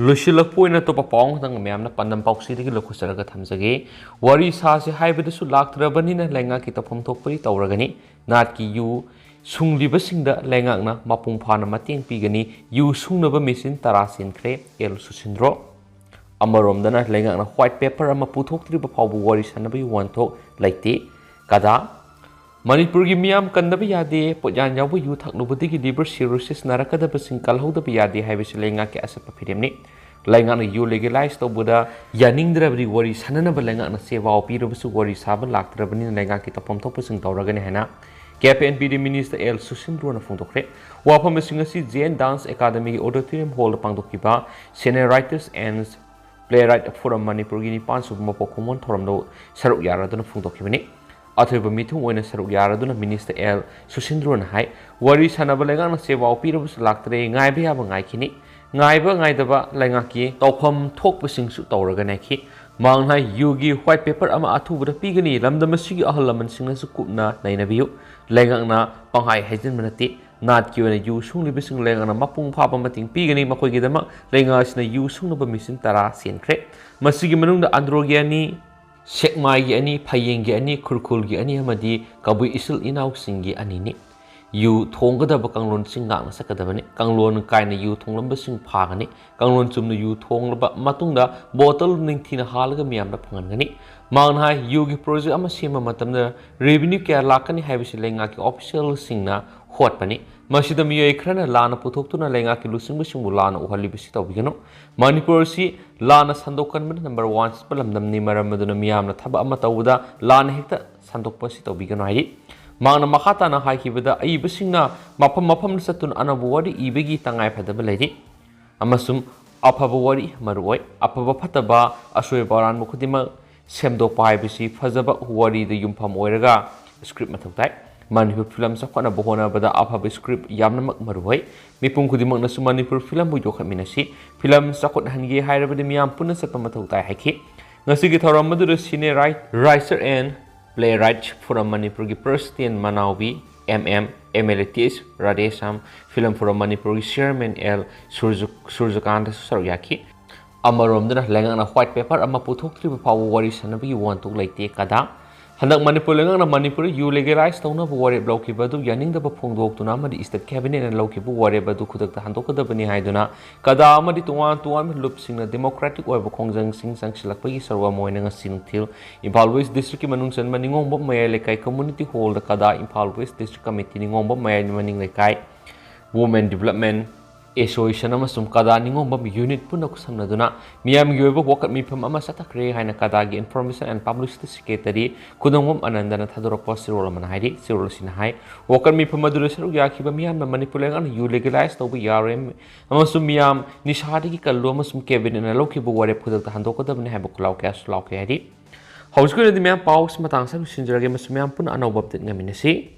ꯂꯣꯏꯁꯤꯜꯂꯛꯄ ꯑꯣꯏꯅ ꯑꯇꯣꯞꯄ ꯄꯥꯎ ꯑꯃꯈꯛꯇꯪ ꯃꯌꯥꯝꯅ ꯄꯥꯟꯗꯝ ꯄꯥꯎꯆꯦꯗꯒꯤ ꯂꯧꯈꯠꯆꯔꯒ ꯊꯝꯖꯒꯦ꯫ ꯋꯥꯔꯤ ꯁꯥꯁꯤ ꯍꯥꯏꯕꯗꯁꯨ ꯂꯥꯛꯇ꯭ꯔꯕꯅꯤꯅ ꯂꯩꯉꯥꯛꯀꯤ ꯇꯧꯐꯝ ꯊꯣꯛꯄꯗꯤ ꯇꯧꯔꯒꯅꯤ꯫ ꯅꯥꯠꯀꯤ ꯌꯨ ꯁꯨꯡꯂꯤꯕꯁꯤꯡꯗ ꯂꯩꯉꯥꯛꯅ ꯃꯄꯨꯡ ꯐꯥꯅ ꯃꯇꯦꯡ ꯄꯤꯒꯅꯤ꯫ ꯌꯨ ꯁꯨꯡꯅꯕ ꯃꯦꯆꯤꯟ ꯇꯔꯥ ꯆꯦꯟꯈ꯭ꯔꯦ, ꯑꯦꯜ ꯁꯨꯁꯤꯟꯗ꯭ꯔꯣ꯫ ꯑꯃꯔꯣꯝꯗꯅ ꯂꯩꯉꯥꯛꯅ white paper ꯑꯃ ꯄꯨꯊꯣꯛꯇ꯭ꯔꯤꯕ ꯐꯥꯎꯕ ꯋꯥꯔꯤ ꯁꯥꯟꯅꯕꯒꯤ ꯋꯥꯍꯟꯊꯣꯛ ꯂꯩꯇꯦ꯫ ꯀꯗꯥ꯫ ꯃꯅꯤꯄꯨꯔꯒꯤ ꯃꯤꯌꯥꯝ ꯀꯟꯗꯕ ꯌꯥꯗꯦ, ꯄꯣꯠꯌꯥꯟ ꯌꯥꯎꯕ ꯌꯨ ꯊꯛꯂꯨꯕꯗꯒꯤ liver cirrhosis ꯅꯥꯔꯛꯀꯗꯕꯁꯤꯡ ꯀꯜꯍꯧꯗꯕ ꯌꯥꯗꯦ ꯍꯥꯏꯕꯁꯤ ꯂꯩꯉꯥꯛꯀꯤ ꯑꯆꯦꯠꯄ ꯐꯤꯔꯦꯞꯅꯤ꯫ ꯂꯩꯉꯥꯛꯅ ꯌꯨ legalize ꯇꯧꯕꯗ ꯌꯥꯅꯤꯡꯗ꯭ꯔꯕꯗꯤ ꯋꯥꯔꯤ ꯁꯥꯟꯅꯅꯕ ꯂꯩꯉꯥꯛꯅ ꯆꯦꯋꯥꯎ ꯄꯤꯔꯕꯁꯨ ꯋꯥꯔꯤ ꯁꯥꯕ ꯂꯥꯛꯇ꯭ꯔꯕꯅꯤꯅ ꯂꯩꯉꯥꯛꯀꯤ ꯇꯧꯐꯝ ꯊꯣꯛꯄꯁꯤꯡ ꯇꯧꯔꯒꯅꯤ ꯍꯥꯏꯅ K P N P D minister L ꯁꯨꯁꯤꯟꯗ꯭ꯔꯣꯅ ꯐꯣꯡꯗꯣꯛꯈ꯭ꯔꯦ꯫ ꯋꯥꯐꯝꯁꯤꯡ ꯑꯁꯤ J N Dance Academyꯒꯤ auditorium hallꯗ ꯄꯥꯡꯊꯣꯛꯈꯤꯕ Senior Writers and Playwright Forum ꯃꯅꯤꯄꯨꯔꯒꯤ ꯅꯤꯄꯥꯟ ꯁꯨꯕ ꯃꯄꯣꯛ ꯀꯨꯝꯑꯣꯟ ꯊꯧꯔꯝꯗ ꯁꯔꯨꯛ ꯌꯥꯔꯗꯨꯅ ꯐꯣꯡꯗꯣꯛꯈꯤꯕꯅꯤ꯫ ꯑꯊꯣꯏꯕ ꯃꯤꯊꯨꯡ ꯑꯣꯏꯅ ꯁꯔꯨꯛ ꯌꯥꯔꯗꯨꯅ minister ꯑꯦꯜ ꯁꯨꯁꯤꯟꯗ꯭ꯔꯣꯅ ꯍꯥꯏ, ꯋꯥꯔꯤ ꯁꯥꯟꯅꯕ ꯂꯩꯉꯥꯛꯅ ꯆꯦꯋꯥꯎ ꯄꯤꯔꯕꯁꯨ ꯂꯥꯛꯇ꯭ꯔꯦ, ꯉꯥꯏꯕ ꯌꯥꯕ ꯉꯥꯏꯈꯤꯅꯤ꯫ ꯉꯥꯏꯕ ꯉꯥꯏꯗꯕ ꯂꯩꯉꯥꯛꯀꯤ ꯇꯧꯐꯝ ꯊꯣꯛꯄꯁꯤꯡꯁꯨ ꯇꯧꯔꯒꯅꯤ ꯍꯥꯏꯈꯤ꯫ ꯃꯍꯥꯛꯅ ꯍꯥꯏ, ꯌꯨꯒꯤ white paper ꯑꯃ ꯑꯊꯨꯕꯗ ꯄꯤꯒꯅꯤ, ꯂꯝꯗꯝ ꯑꯁꯤꯒꯤ ꯑꯍꯜ ꯂꯃꯟꯁꯤꯡꯅꯁꯨ ꯀꯨꯞꯅ ꯅꯩꯅꯕꯤꯌꯨ꯫ ꯂꯩꯉꯥꯛꯅ ꯄꯪꯍꯥꯏ ꯍꯥꯏꯖꯤꯟꯕ ꯅꯠꯇꯦ꯫ ꯅꯥꯠꯀꯤ ꯑꯣꯏꯅ ꯌꯨ ꯁꯨꯡꯂꯤꯕꯁꯤꯡ ꯂꯩꯉꯥꯛꯅ ꯃꯄꯨꯡ ꯐꯥꯕ ꯃꯇꯦꯡ ꯄꯤꯒꯅꯤ꯫ ꯃꯈꯣꯏꯒꯤꯗꯃꯛ ꯂꯩꯉꯥꯛ ꯑꯁꯤꯅ ꯌꯨ ꯁꯨꯡꯅꯕ ꯃꯦꯆꯤꯟ ꯇꯔꯥ ꯆꯦꯟꯈ꯭ꯔꯦ꯫ ꯃꯁꯤꯒꯤ ꯃꯅꯨꯡꯗ ꯑꯟꯗ꯭ꯔꯣꯒꯤ ꯑꯅꯤ, ꯁꯦꯛꯃꯥꯏꯒꯤ ꯑꯅꯤ, ꯐꯌꯦꯡꯒꯤ ꯑꯅꯤ, ꯈꯨꯔꯈꯨꯜꯒꯤ ꯑꯅꯤ ꯑꯃꯗꯤ ꯀꯕꯨꯏ ꯏꯆꯤꯜ ꯏꯅꯥꯎꯁꯤꯡꯒꯤ ꯑꯅꯤꯅꯤ꯫ ꯌꯨ ꯊꯣꯡꯒꯗꯕ ꯀꯥꯡꯂꯣꯟꯁꯤꯡ ꯉꯥꯛꯅ ꯆꯠꯀꯗꯕꯅꯤ꯫ ꯀꯥꯡꯂꯣꯟ ꯀꯥꯏꯅ ꯌꯨ ꯊꯣꯡꯂꯝꯕꯁꯤꯡ ꯐꯥꯒꯅꯤ꯫ ꯀꯥꯡꯂꯣꯟ ꯆꯨꯝꯅ ꯌꯨ ꯊꯣꯡꯂꯕ ꯃꯇꯨꯡꯗ bottle ꯅꯤꯡꯊꯤꯅ ꯍꯥꯜꯂꯒ ꯃꯤꯌꯥꯝꯗ ꯐꯪꯍꯟꯒꯅꯤ꯫ ꯃꯍꯥꯛꯅ ꯍꯥꯏ, ꯌꯨꯒꯤ ꯄ꯭ꯔꯣꯖꯦꯛ ꯑꯃ ꯁꯦꯝꯕ ꯃꯇꯝꯗ ꯔꯦꯚꯤꯅ꯭ꯌꯨ ꯀꯌꯥ ꯂꯥꯛꯀꯅꯤ ꯍꯥꯏꯕꯁꯤ ꯂꯩꯉꯥꯛꯀꯤ ꯑꯣꯐꯤꯁꯤꯌꯦꯜꯁꯤꯡꯅ ꯍꯣꯠꯄꯅꯤ꯫ ꯃꯁꯤꯗ ꯃꯤꯑꯣꯏ ꯈꯔꯅ ꯂꯥꯟꯅ ꯄꯨꯊꯣꯛꯇꯨꯅ ꯂꯩꯉꯥꯛꯀꯤ ꯂꯨꯆꯤꯡꯕꯁꯤꯡꯕꯨ ꯂꯥꯟꯅ ꯎꯍꯜꯂꯤꯕꯁꯤ ꯇꯧꯕꯤꯒꯅꯨ꯫ ꯃꯅꯤꯄꯨꯔ ꯑꯁꯤ ꯂꯥꯟꯅ ꯁꯟꯗꯣꯛꯀꯟꯕꯅ ꯅꯝꯕꯔ ꯋꯥꯟ ꯆꯠꯄ ꯂꯝꯗꯝꯅꯤ꯫ ꯃꯔꯝ ꯑꯗꯨꯅ ꯃꯤꯌꯥꯝꯅ ꯊꯕꯛ ꯑꯃ ꯇꯧꯕꯗ ꯂꯥꯟꯅ ꯍꯦꯛꯇ ꯁꯟꯗꯣꯛꯄ ꯑꯁꯤ ꯇꯧꯕꯤꯒꯅꯨ ꯍꯥꯏꯔꯤ꯫ ꯃꯍꯥꯛꯅ ꯃꯈꯥ ꯇꯥꯅ ꯍꯥꯏꯈꯤꯕꯗ, ꯑꯏꯕꯁꯤꯡꯅ ꯃꯐꯝ ꯃꯐꯝꯗ ꯆꯠꯇꯨꯅ ꯑꯅꯧꯕ ꯋꯥꯔꯤ ꯏꯕꯒꯤ ꯇꯉꯥꯏ ꯐꯗꯕ ꯂꯩꯔꯤ꯫ ꯑꯃꯁꯨꯡ ꯑꯐꯕ ꯋꯥꯔꯤ ꯃꯔꯨꯑꯣꯏ꯫ ꯑꯐꯕ ꯐꯠꯇꯕ, ꯑꯁꯣꯏꯕ ꯑꯔꯥꯟꯕ ꯈꯨꯗꯤꯡꯃꯛ ꯁꯦꯝꯗꯣꯛꯄ ꯍꯥꯏꯕꯁꯤ ꯐꯖꯕ ꯋꯥꯔꯤꯗ ꯌꯨꯝꯐꯝ ꯑꯣꯏꯔꯒ ꯁ꯭ꯀ꯭ꯔꯤꯞ ꯃꯊꯧ ꯇꯥꯏ꯫ ꯃꯅꯤꯄꯨꯔ ꯐꯤꯂꯝ ꯆꯥꯎꯈꯠꯅꯕ ꯍꯣꯠꯅꯕꯗ ꯑꯐꯕ ꯁ꯭ꯀ꯭ꯔꯤꯞ ꯌꯥꯝꯅꯃꯛ ꯃꯔꯨꯑꯣꯏ꯫ ꯃꯤꯄꯨꯝ ꯈꯨꯗꯤꯡꯃꯛꯅꯁꯨ ꯃꯅꯤꯄꯨꯔ ꯐꯤꯂꯝꯕꯨ ꯌꯣꯛꯈꯠꯃꯤꯟꯅꯁꯤ꯫ ꯐꯤꯂꯝ ꯆꯥꯎꯈꯠꯍꯟꯒꯦ ꯍꯥꯏꯔꯕꯗꯤ ꯃꯤꯌꯥꯝ ꯄꯨꯟꯅ ꯆꯠꯄ ꯃꯊꯧ ꯇꯥꯏ ꯍꯥꯏꯈꯤ꯫ ꯉꯁꯤꯒꯤ ꯊꯧꯔꯝ ꯑꯗꯨꯗ ꯁꯤꯅꯦ ꯔꯥꯏ-, writer and play write forum ꯃꯅꯤꯄꯨꯔꯒꯤ president Manaobi M M, M L A T S Radheshyam, film forum ꯃꯅꯤꯄꯨꯔꯒꯤ ꯆꯤꯌꯔꯃꯦꯟ ꯑꯦꯜ ꯁꯨꯔꯖ-, ꯁꯨꯔꯖꯀꯥꯟꯇꯁꯨ ꯁꯔꯨꯛ ꯌꯥꯈꯤ꯫ ꯑꯃꯔꯣꯝꯗꯅ ꯂꯩꯉꯥꯛꯅ ꯋꯥꯏꯠ ꯄꯦꯄꯔ ꯑꯃ ꯄꯨꯊꯣꯛꯇ꯭ꯔꯤꯕ ꯐꯥꯎꯕ ꯋꯥꯔꯤ ꯁꯥꯟꯅꯕꯒꯤ ꯋꯥꯍꯟꯊꯣꯛ ꯂꯩꯇꯦ꯫ ꯀꯗꯥ ꯍꯟꯗꯛ ꯃꯅꯤꯄꯨꯔ ꯂꯩꯉꯥꯛꯅ ꯃꯅꯤꯄꯨꯔꯗ ꯌꯨ ꯂꯤꯒꯦꯂꯥꯏꯖ ꯇꯧꯅꯕ ꯋꯥꯔꯦꯞ ꯂꯧꯈꯤꯕ ꯑꯗꯨ ꯌꯥꯅꯤꯡꯗꯕ ꯐꯣꯡꯗꯣꯛꯇꯨꯅ ꯑꯃꯗꯤ ꯁ꯭ꯇꯦꯠ ꯀꯦꯕꯤꯅꯦꯠꯅ ꯂꯧꯈꯤꯕ ꯋꯥꯔꯦꯞ ꯑꯗꯨ ꯈꯨꯗꯛꯇ ꯍꯟꯗꯣꯛꯀꯗꯕꯅꯤ ꯍꯥꯏꯗꯨꯅ ꯀꯗꯥ ꯑꯃꯗꯤ ꯇꯣꯉꯥꯟ ꯇꯣꯉꯥꯟꯕ ꯂꯨꯞꯁꯤꯡꯅ ꯗꯦꯃꯣꯀ꯭ꯔꯦꯇꯤꯛ ꯑꯣꯏꯕ ꯈꯣꯡꯖꯪꯁꯤꯡ ꯆꯪꯁꯤꯜꯂꯛꯄꯒꯤ ꯁꯔꯨꯛ ꯑꯃ ꯑꯣꯏꯅ ꯉꯁꯤ ꯅꯨꯡꯊꯤꯜ ꯏꯝꯐꯥꯜ ꯋꯦꯁ꯭ꯠ ꯗꯤꯁꯇ꯭ꯔꯤꯛꯀꯤ ꯃꯅꯨꯡ ꯆꯟꯕ ꯅꯤꯉꯣꯝꯕꯝ ꯃꯌꯥꯏ ꯂꯩꯀꯥꯏ ꯀꯝꯃ꯭ꯌꯨꯅꯤꯇꯤ ꯍꯣꯜꯗ ꯀꯗꯥ ꯏꯝꯐꯥꯜ ꯋꯦꯁ꯭ꯠ ꯗꯤꯁꯇ꯭ꯔꯤꯛ ꯀꯃꯤꯇꯤ ꯅꯤꯉꯣꯝꯕꯝ ꯃꯌꯥꯏ ꯃꯅꯤꯡ ꯂꯩꯀꯥꯏ, ꯋꯨꯃꯦꯟ ꯗꯤꯕꯂꯞꯃꯦꯟ ꯑꯦꯁꯣꯁꯤꯌꯦꯁꯟ ꯑꯃꯁꯨꯡ ꯀꯗꯥ ꯅꯤꯉꯣꯝꯕꯝ ꯌꯨꯅꯤꯠ ꯄꯨꯟꯅ ꯈꯨꯠꯁꯝꯅꯗꯨꯅ ꯃꯤꯌꯥꯝꯒꯤ ꯑꯣꯏꯕ ꯋꯥꯀꯠ ꯃꯤꯐꯝ ꯑꯃ ꯆꯠꯊꯈ꯭ꯔꯦ ꯍꯥꯏꯅ ꯀꯗꯥꯒꯤ ꯏꯟꯐꯣꯔꯃꯦꯁꯟ ꯑꯦꯟ ꯄꯕ꯭ꯂꯤꯁꯤꯇꯤ ꯁꯦꯀ꯭ꯔꯦꯇꯔꯤ ꯀꯨꯗꯣꯡꯕꯝ ꯑꯅꯟꯗꯅ ꯊꯥꯗꯣꯔꯛꯄ ꯆꯦꯔꯣꯜ ꯑꯃꯅ ꯍꯥꯏꯔꯤ꯫ ꯆꯦꯔꯣꯜ ꯑꯁꯤꯅ ꯍꯥꯏ, ꯋꯥꯀꯠ ꯃꯤꯐꯝ ꯑꯗꯨꯗ ꯁꯔꯨꯛ ꯌꯥꯈꯤꯕ ꯃꯤꯌꯥꯝꯅ ꯃꯅꯤꯄꯨꯔ ꯂꯩꯉꯥꯛꯅ ꯌꯨ ꯂꯤꯒꯦꯂꯥꯏꯖ ꯇꯧꯕ ꯌꯥꯔꯣꯏ ꯑꯃꯁꯨꯡ ꯃꯤꯌꯥꯝ ꯅꯤꯁꯥꯗꯒꯤ ꯀꯜꯂꯨ ꯑꯃꯁꯨꯡ ꯀꯦꯕꯤꯅꯦꯠꯅ ꯂꯧꯈꯤꯕ ꯋꯥꯔꯦꯞ ꯈꯨꯗꯛꯇ ꯍꯟꯗꯣꯛꯀꯗꯕꯅꯤ ꯍꯥꯏꯕ ꯈꯣꯜꯂꯥꯎ ꯀꯌꯥꯁꯨ ꯂꯥꯎꯈꯤ ꯍꯥꯏꯔꯤ꯫ ꯍꯧꯖꯤꯛꯀꯤ ꯑꯣꯏꯅꯗꯤ ꯃꯌꯥꯝ ꯄꯥꯎꯁꯤ ꯃꯇꯥꯡ ꯑꯁꯤꯗ ꯂꯣꯏꯁꯤꯟꯖꯔꯒꯦ ꯑꯃꯁꯨꯡ ꯃꯌꯥꯝ ꯄꯨꯟꯅ ꯑꯅꯧꯕ ꯑꯞꯗꯦꯠ ꯉꯥꯏꯃꯤꯟꯅꯁꯤ꯫